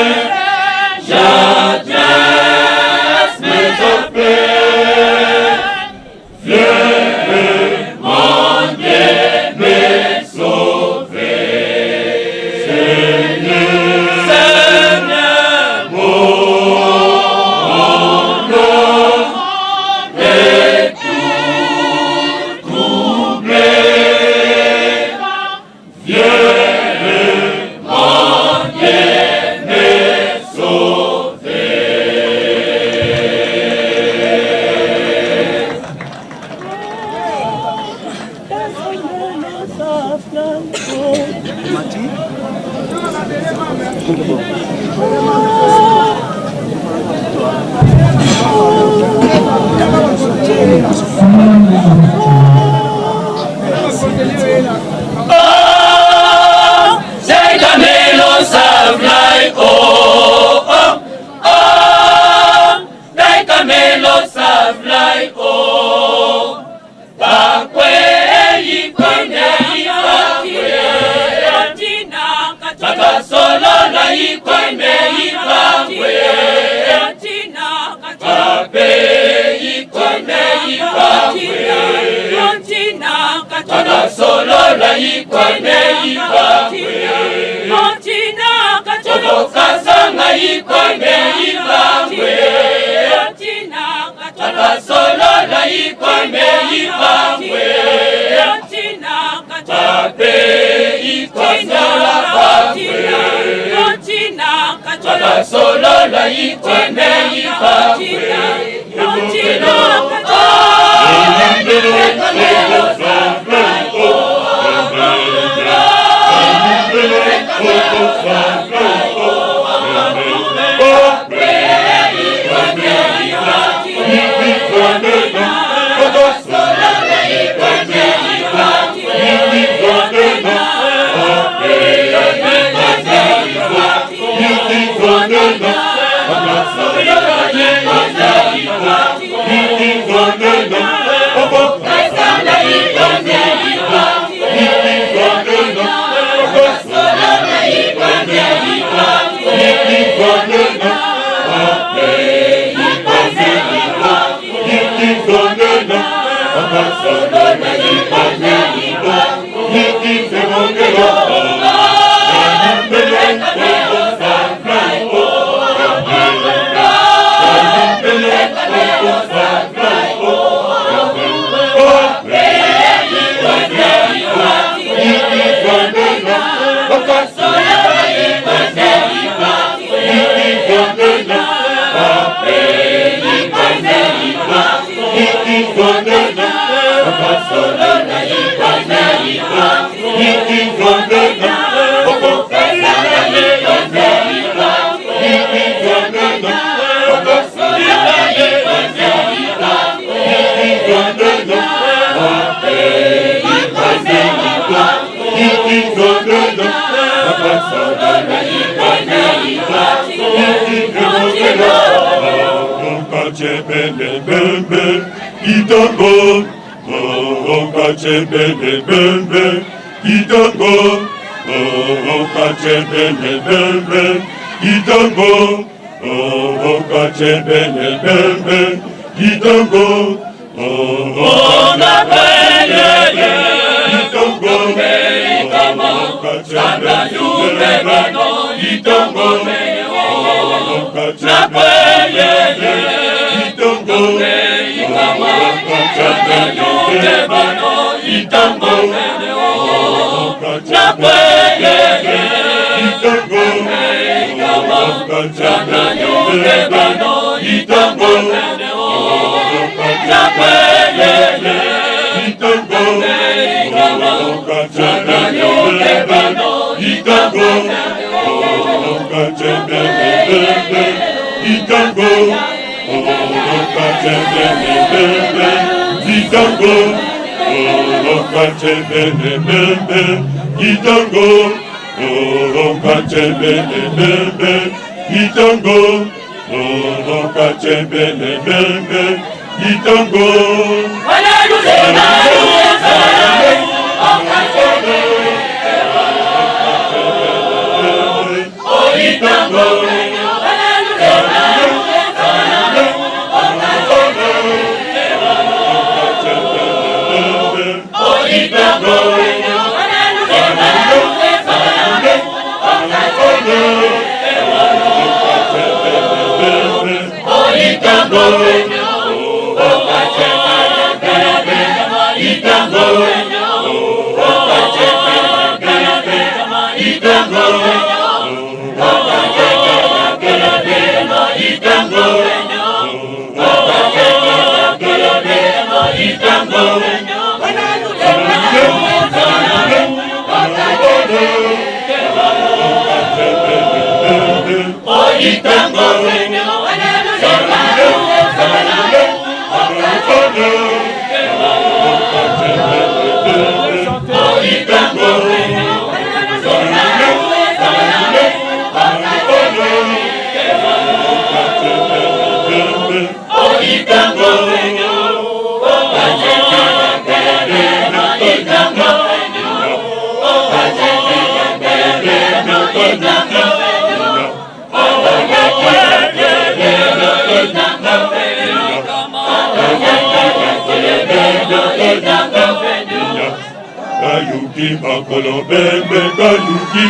Kayuki makolo bembe kayuki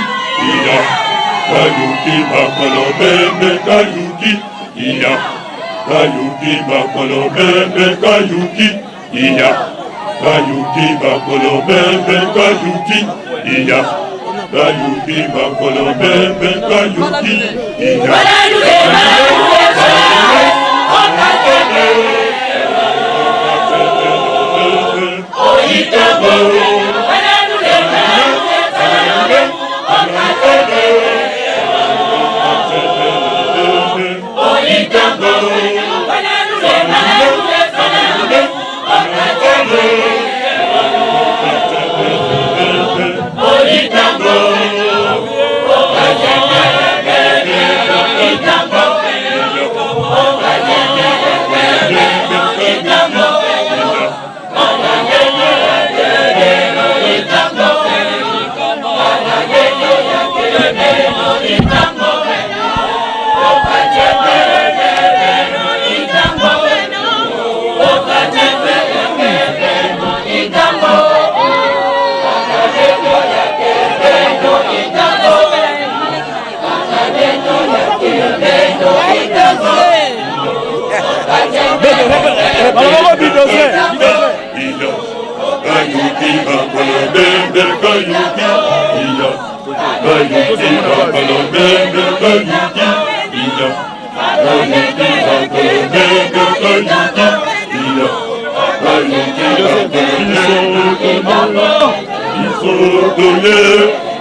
iya kayuki makolo bembe kayuki iya kayuki makolo bembe kayuki iya kayuki makolo bembe kayuki iya kayuki makolo bembe kayuki iya.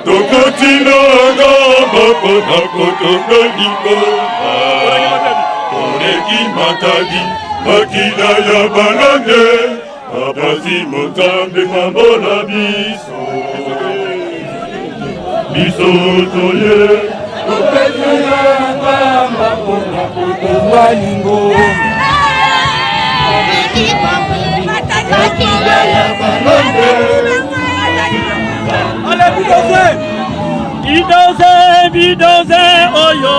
Tokotinanga mpona kotonga lingomba toleki matadi makila ya balonge bapasi motambe pambola biso biso toye tokotinanga mpona kotonga lingomba makila ya balonge. Allez, bulldozer! Bulldozer, bulldozer, oyo!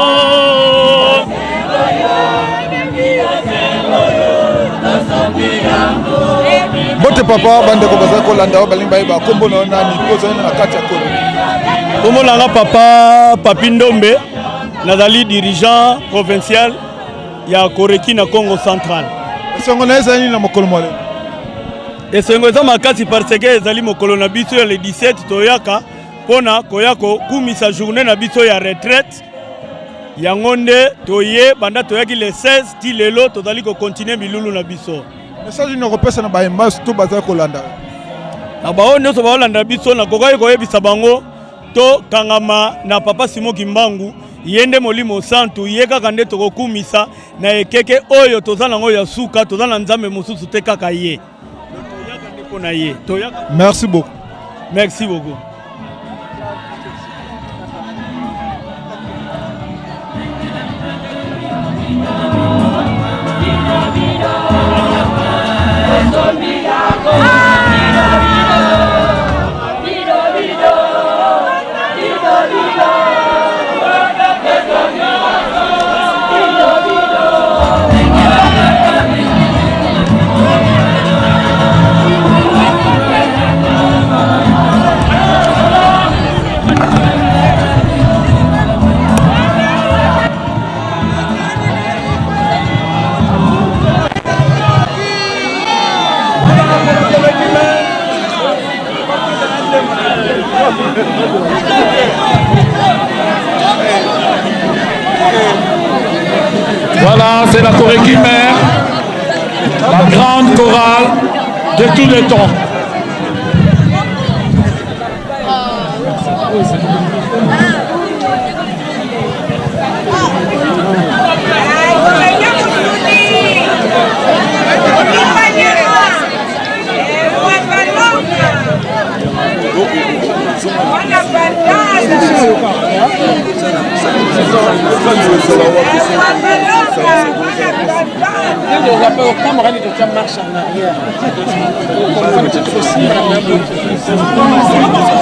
Mbote papa, bandeko bazali kolanda oyo balingi bayeba nkombo na yo nani mpo ozali na kati ya kolo. Nkombo na nga papa Papi Ndombe, nazali dirigeant provincial ya Koreki na Congo Central. Esengo na ezali nini na mokolo mwa lelo? Esengo eza makasi parce que ezali mokolo na biso ya le 17, toyaka mpona koya kokumisa journée na biso ya retraite. Yango nde toye banda toyaki le 16 ti lelo tozali kokontinue milulu na biso. Message nini okopesa na bayemba to bazali kolanda? Na baoyo nyonso baolanda biso, nakokaki koyebisa bango tokangama na papa Simon Kimbangu, ye nde Molimo Santu, ye kaka nde tokokumisa na ekeke oyo toza nango ya suka. Toza na Nzambe mosusu te, kaka ye. Toyaka nde mpo na ye. Toyaka. Merci beaucoup. Merci beaucoup. Voilà, c'est la Koreki Mère, la grande chorale de tous les temps.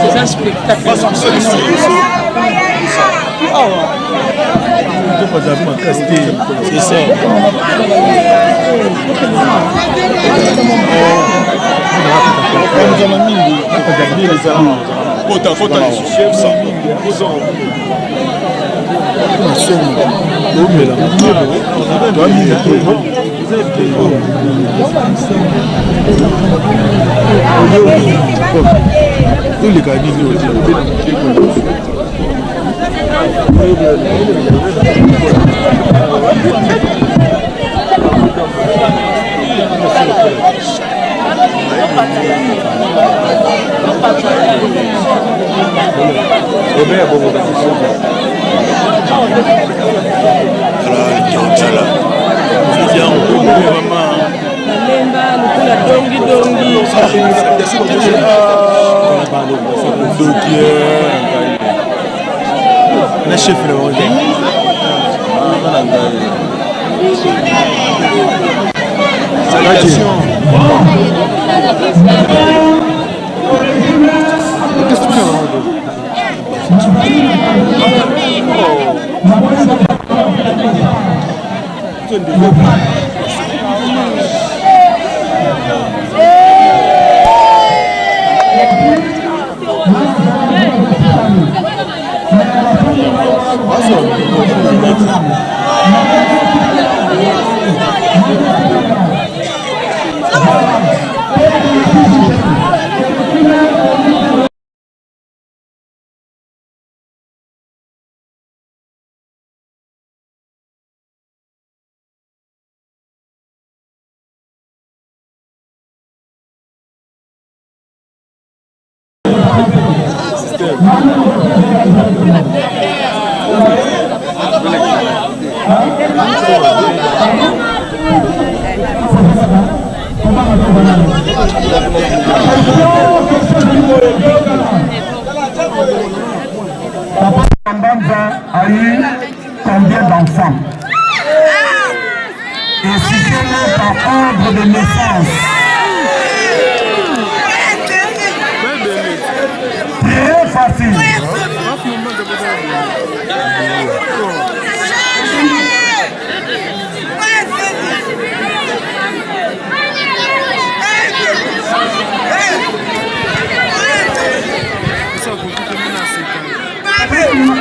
C'est un spectacle. C'est ça. Kota, kota lisusu. Omela toamingi te oleka nini Ebe bongo Nalemba lokola dongi dongi. Na chef na bango te. Mbanza a eu combien d'enfants? Et citez-les par ordre de naissance. Très facile.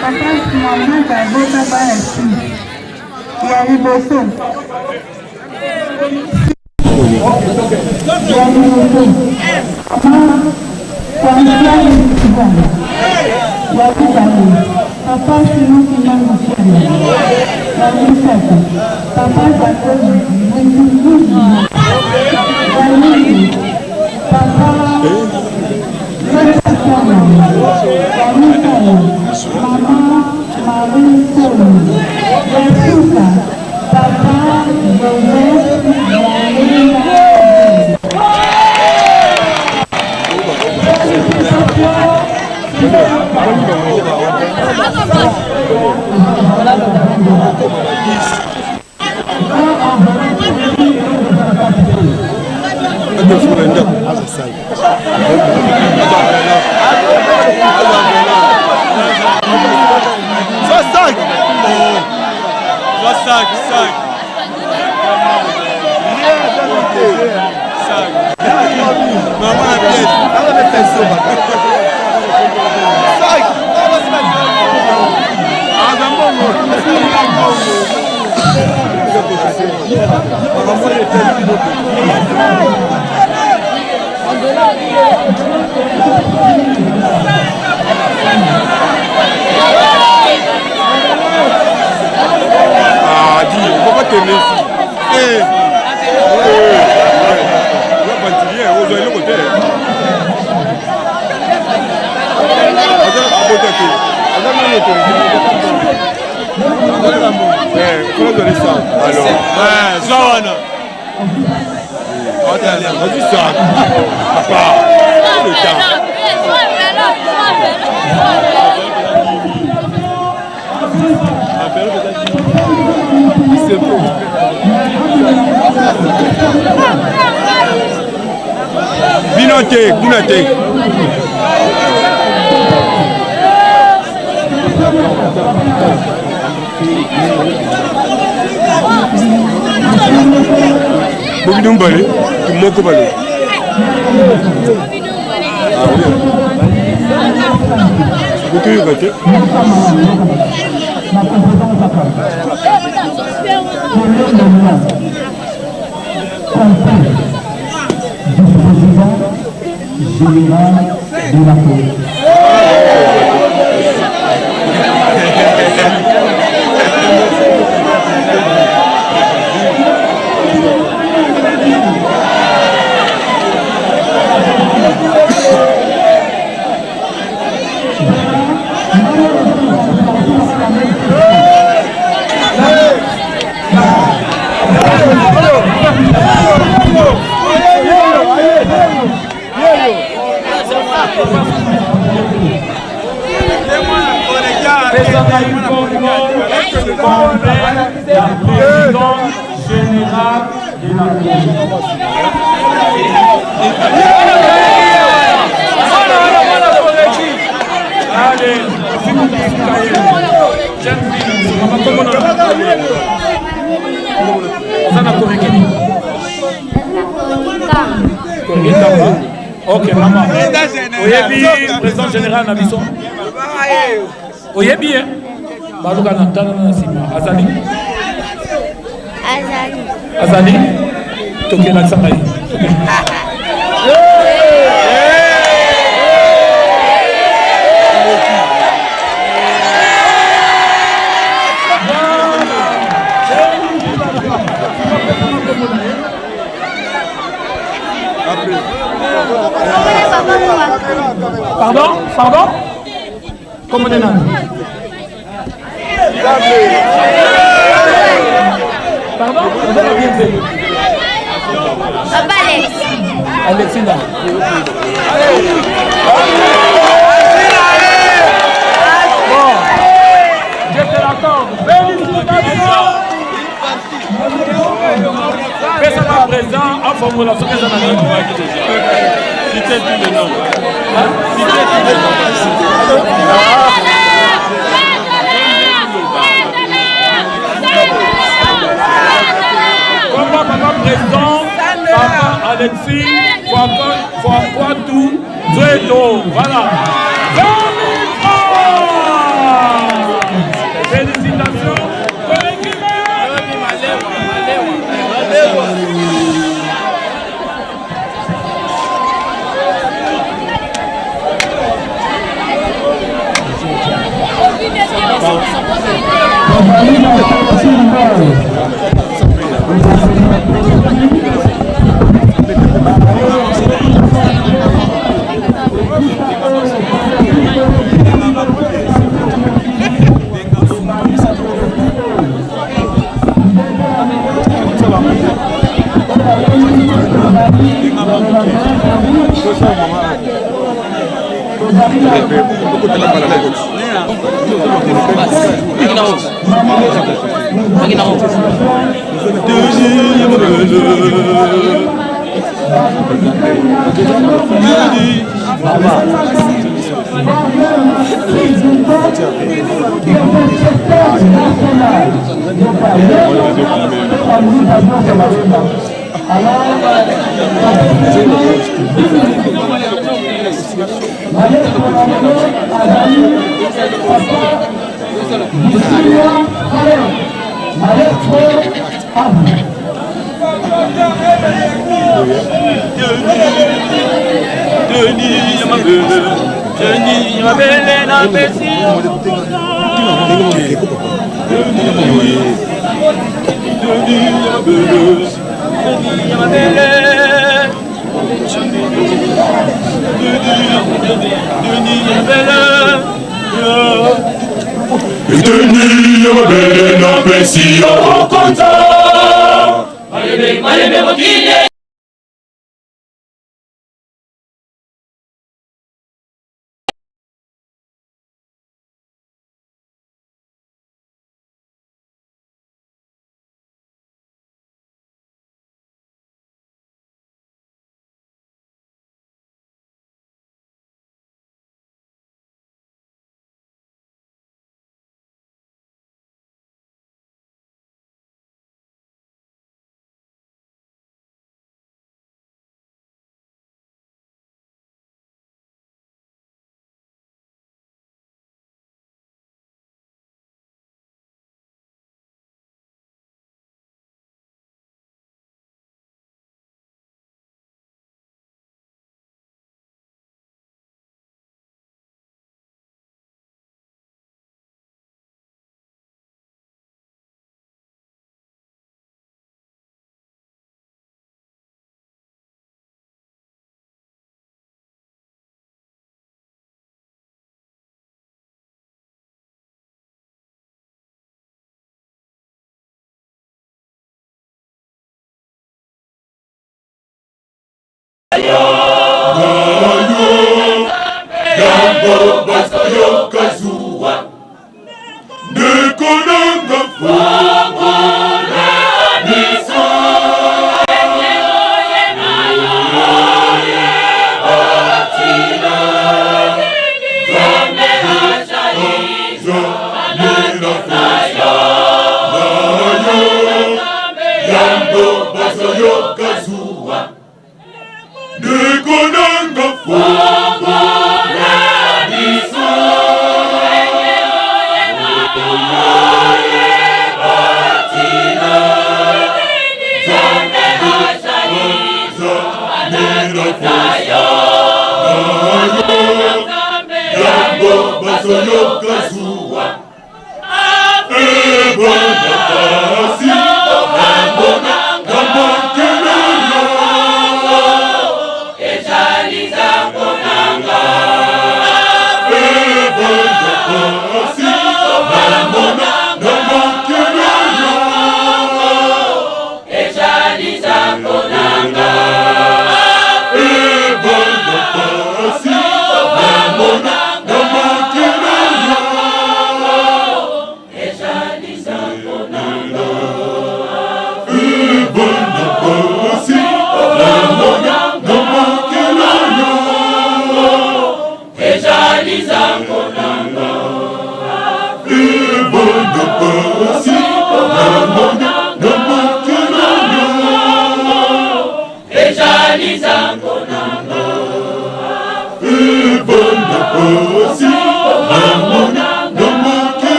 Papa Mama abota bana 6 ya liboso ya liboso mama François Kibongo, ya mibale papa Simon Kimbangu Kiangani, ya misato papa Jacob Mutukuzi, ya minei papa Mata Kiangani, ya mitano mama Marie Solo, ya suka papa Joseph Walenga. Zwa sac. Zwa sac, sac. Sac. Maman la pièce. Sac. Ah, mbongo. Ah, dis, on va pas tourner ici. Eh. Eh. Ouais, ventilien, ozwa eloko te. Aza abota te. Aza nani autorisé. Eh, faut donner ça. Alors, ouais, zwa wana. Vas-y ça. Papa. Le temps. Bino te, kuna te. Bobino mbale, moko bale. Botoyoka te. Général de la police. Général de la Ok, maman. Oyebi président général na biso. Oyebi ye? Baluka na tala na nsima. Azali? Azali. Azali? Tokelakisa ngai. Pardon? Pardon? Comment on Pardon? Vous avez bien fait. Papa Alex. Alexina. Bon, je te l'accorde. Félicitations. Pesa na président afongola soki eza na nini. Citez tous les noms. Citez tous les noms. Papa, papa président, papa Alexis, Fouakou, Zueto, voilà. 20 000 francs. Félicitations. Malembe, malembe,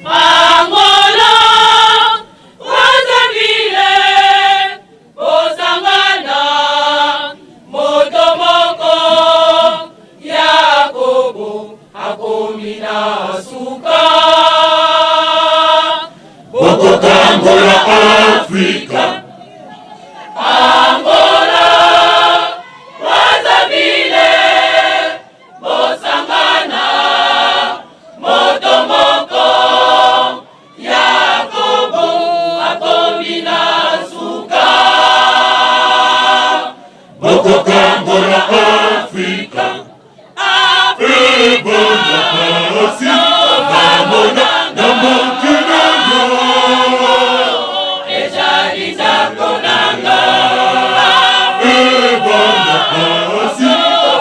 Angola, Brazzaville, bosangana moto moko Yakobo akomi na suka. Bokokangola Afrika. Angola, Brazzaville, bosangana moto moko Yakobo akomi na suka. Bokokangola Afrika. Ebonga pasi namona na mokili oyo. Ezali nzambo nanga. Ebonga pasi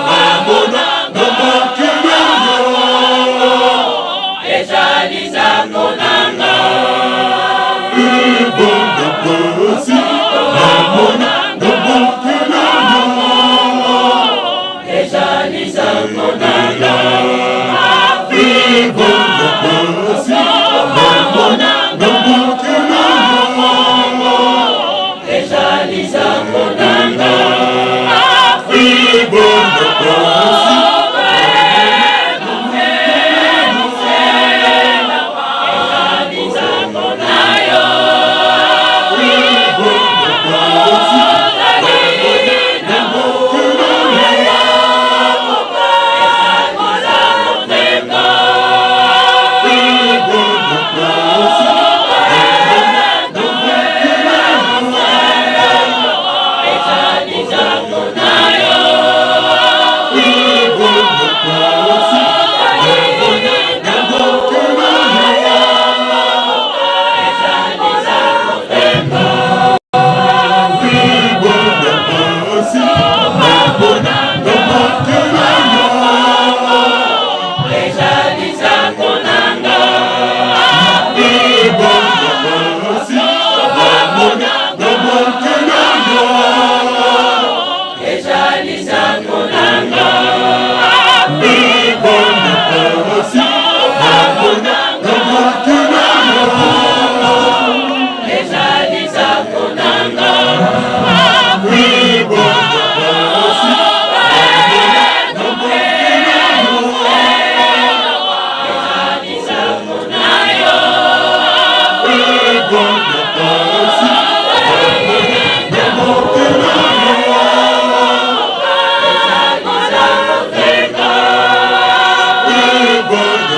namona na mokili oyo. Ezali nzambo nanga. Ebonga pasi namona na mokili oyo. Ezali nzambo nanga. Ebonga pasi namona na mokili oyo. Ezali nzambo nanga. Ebonga pasi. Ezali nzambo nanga. Ezali nzambo nanga. Ezali nzambo nanga. Ebonga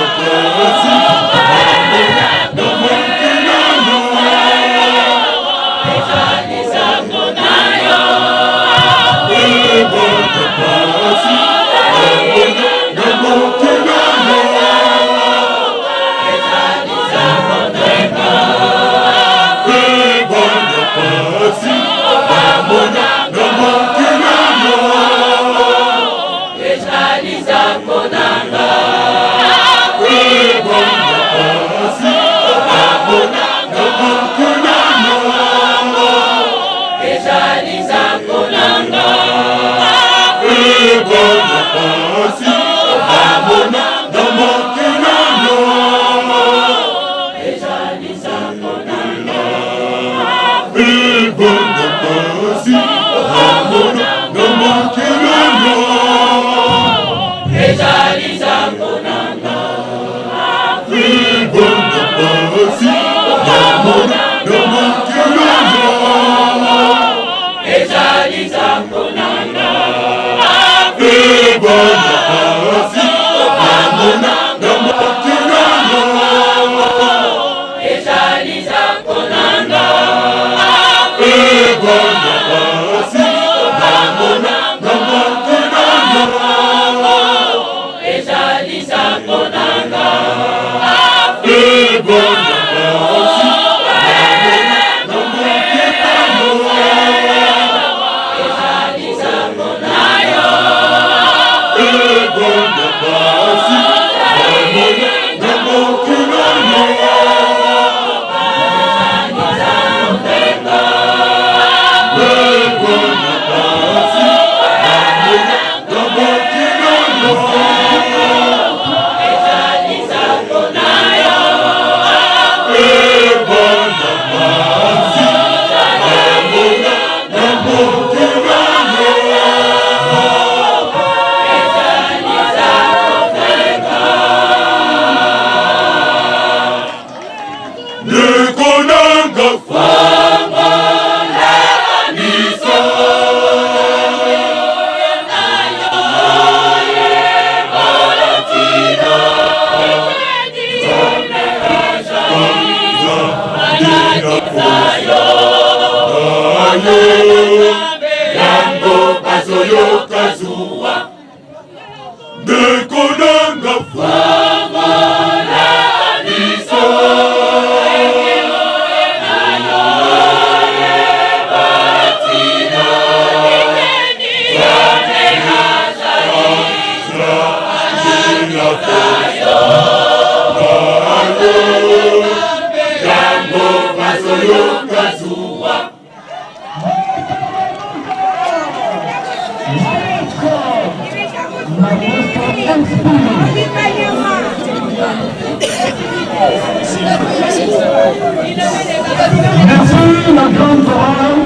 Merci la grande chorale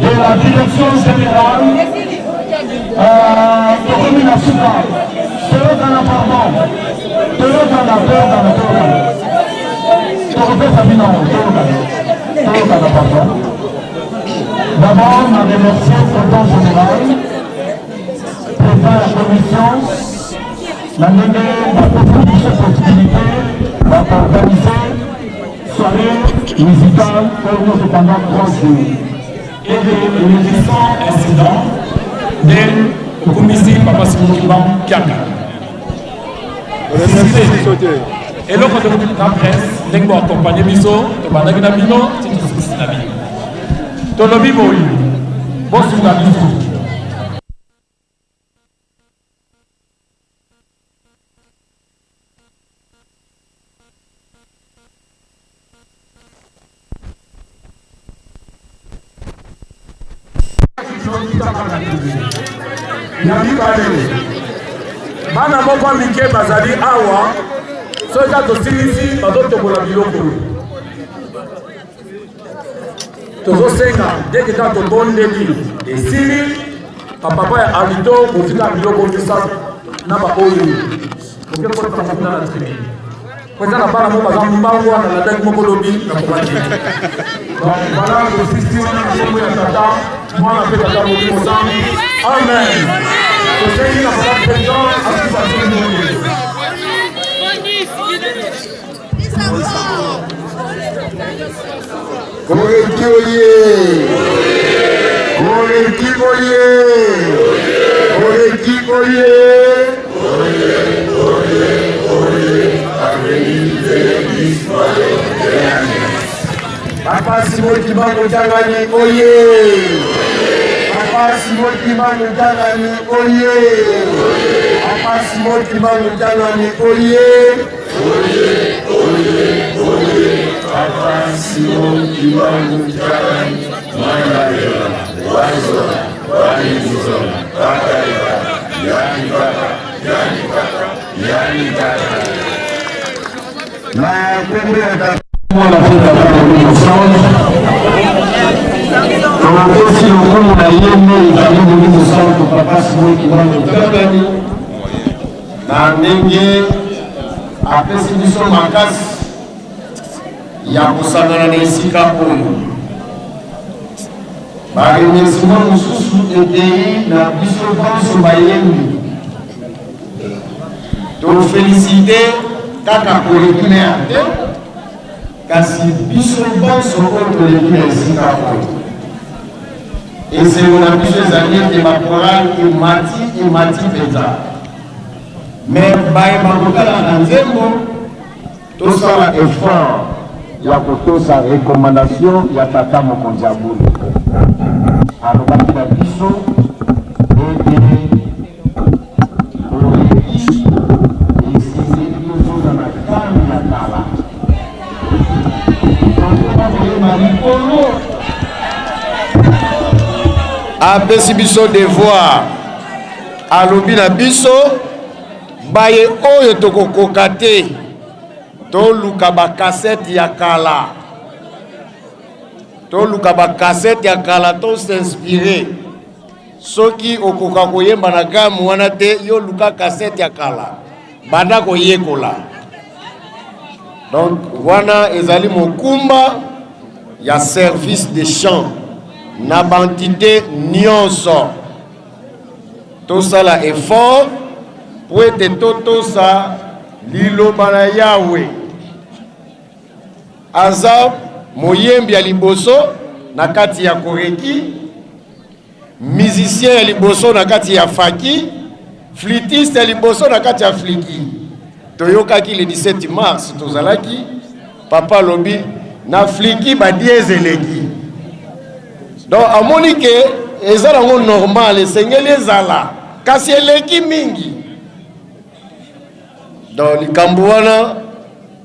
de la direction générale. Euh, tokomi na suka. Toyokana pardon. Toyokana, toyokana, toyokana. Tokopesa bino toyokana. Toyokana pardon. D'abord, na remercier tonton général, président ya commission, na ndenge bapesi biso possibilité ya koorganiser soirée musicale oyo nyonso pendant 3 jours. Ete eleki sans incident nde tokumisi papa Simon Kimbangu Kiangani. Eloko tokoki na presse ndenge boakompagne biso tobandaki na bino ti tosukisi na bino tolobi boye bosunga biso. Ya mibale, bana moko ya mike bazali awa, soki kaka tosilisi bazotobola biloko. Tozosenga ndenge kaka tobondeli esili, bapapa ya alito botika biloko misato na baoyo oke kotisa kuna na tribune po eza na bana moko baza mbangu wana nalandaki moko lobi nakokaki. Donc voilà, tosisi wana na nkombo ya Tata, Mwana mpe Tata Molimo Santu. Amen. Tosengi na papa président asukisa biso ndenge. Koreki oye! Koreki oye! Koreki oye! Papa Simon Kimbangu Kiangani oye! Papa Simon Kimbangu Kiangani oye! Papa Simon Kimbangu Kiangani oye! Oye, oye, oye, Papa Simon Kimbangu Kiangani, mwana yola, wazola, wanizola, pakaiba, yani kaka, yani kaka, yani kaka. Na kombo ya Tata, Mwana mpe Tata Molimo Santu, topesi lokumu na ye nde ezali Molimo Santu, Papa Simon Kimbangu Kiangani, na ndenge apesi biso makasi ya kosangana na esika oyo. Ba remerciement mosusu ekei na biso banso bayembi. Tofelicite kaka koleki na te, kasi biso banso oyo toleki na esika oyo. Esengo na biso ezali ete ba chorale emati, emati mpenza. Mais baye bakotala na nzembo, tosala effort ya kotosa recommandation ya tata mokonzi ya bule. Alobaki na biso ete koreki esengeli tozonga na ntango ya kala, tokoma koyeba likolo. Apesi biso devoir, alobi na biso baye oyo tokokoka te toluka bakasete ya kala, toluka bakasete ya kala, tosinspire. Soki okoka koyemba na gamme wana te, yo luka kasete ya kala, banda koyekola. Donc wana ezali mokumba ya service de chant na baentité nyonso. Tosala effort po ete totosa liloba na Yawe. Aza moyembi ya liboso na kati ya Koreki, musicien ya liboso na kati ya Faki, flûtiste ya liboso na kati ya Fliki. Toyokaki le 17 mars, tozalaki, papa alobi na Fliki ba dièse eleki. Donc amoni ke eza nango normal, esengeli ezala, kasi eleki mingi. Donc likambo wana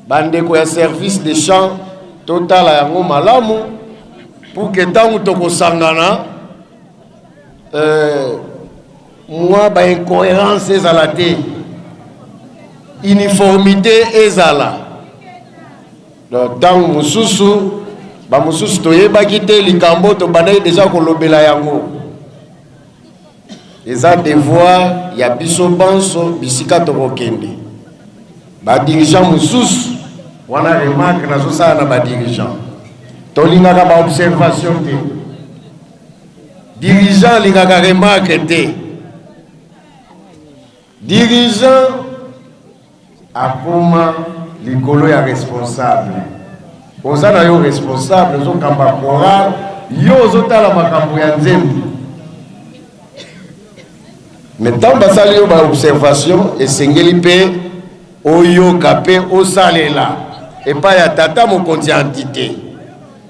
bandeko ya service de chant totala yango malamu pour que ntango tokosangana mwa ba incohérence ezala te, uniformité ezala. Donc ntango mosusu bamosusu toyebaki te likambo tobandaki deja kolobela yango. Eza devoir ya biso banso bisika tokokende. Ba dirigeant mosusu wana, remarque nazosala na ba dirigeant, tolingaka ba observation te. Dirigeant alingaka remarque te. Dirigeant akoma likolo ya responsable. Oza na yo responsable, ozokamba chorale, yo ozotala makambo ya nzembo. Mais ntango basali yo ba observation, esengeli mpe oyoka mpe osalela epai ya tata mokonzi ya entité.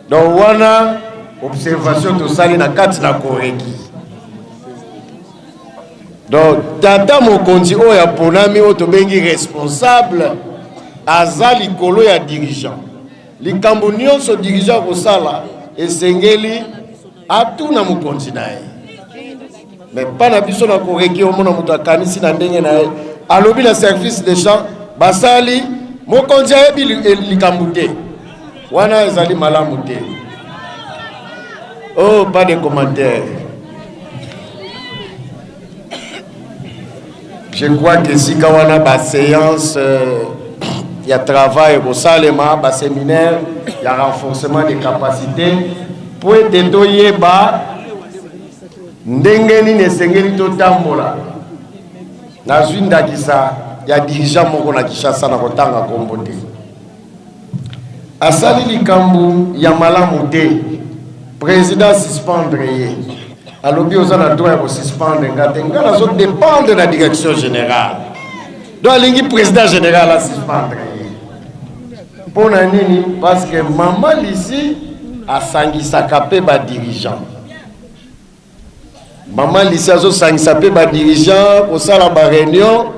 Donc wana observation tosali na kati na Koreki. Donc tata mokonzi oyo aponami, oyo tobengi responsable, aza likolo ya dirigeant. Likambo nyonso dirigeant akosala, esengeli atuna mokonzi na ye. Mais mpa na biso na Koreki, omona moto akanisi na ndenge na ye, alobi na service de chant, basali, mokonzi ayebi likambo te. Wana ezali malamu te. Oh, pas de commentaire. Je crois que esika wana ba séance ya travail ekosalema, ba séminaire ya renforcement des capacités, po ete toyeba ndenge nini esengeli totambola. Nazwi ndakisa ya dirigeant moko na Kinshasa, na kotanga kombo te, asali likambo ya malamu te, président suspendre ye. Alobi oza na droit ya kosuspendre nga te, nga nazodépendre na direction générale. Donc alingi président général asuspendre ye. Mpo na nini? Parce que mama Lisi asangisaka mpe badirigeant. Mama Lisi azosangisa mpe badirigeant kosala baréunion.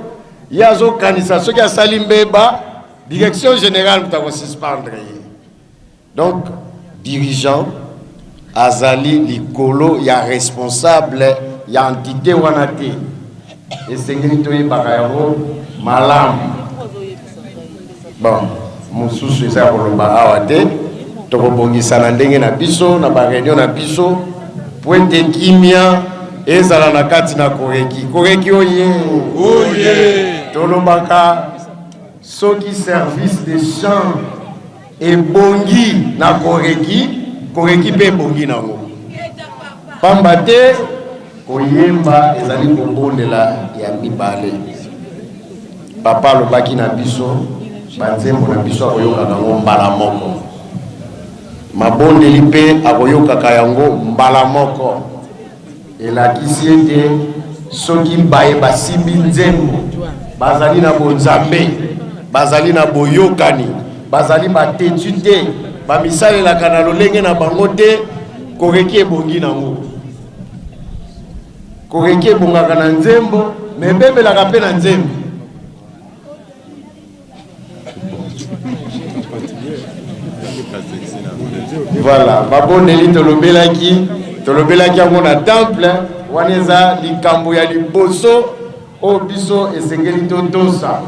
Ye azokanisa soki asali mbeba, direction générale moto akosuspendre ye. Donc dirigeant azali likolo ya responsable ya entité wana te. Esengeli toyebaka yango malamu. Bon, mosusu eza ya koloba awa te, tokobongisa na ndenge na biso na bareunion na biso, po ete kimia ezala na kati na Koreki. Koreki oye, oye! Tolobaka soki service de chant ebongi na Koreki, Koreki mpe ebongi nango, pamba te koyemba ezali kobondela ya mibale. Papa alobaki na biso banzembo na biso akoyokaka yango mbala moko, mabondeli mpe akoyokaka yango mbala moko. Elakisi ete soki baye basimbi nzembo. Bazali na bonzambe, bazali na boyokani, bazali batetu te, bamisalelaka na lolenge na bango te. Koreki ebongi nango. Koreki ebongaka na nzembo, me ebebelaka mpe na nzembo. Voilà, mabondeli tolobelaki, tolobelaki yango na temple wana, eza likambo ya liboso oyo biso esengeli totosa.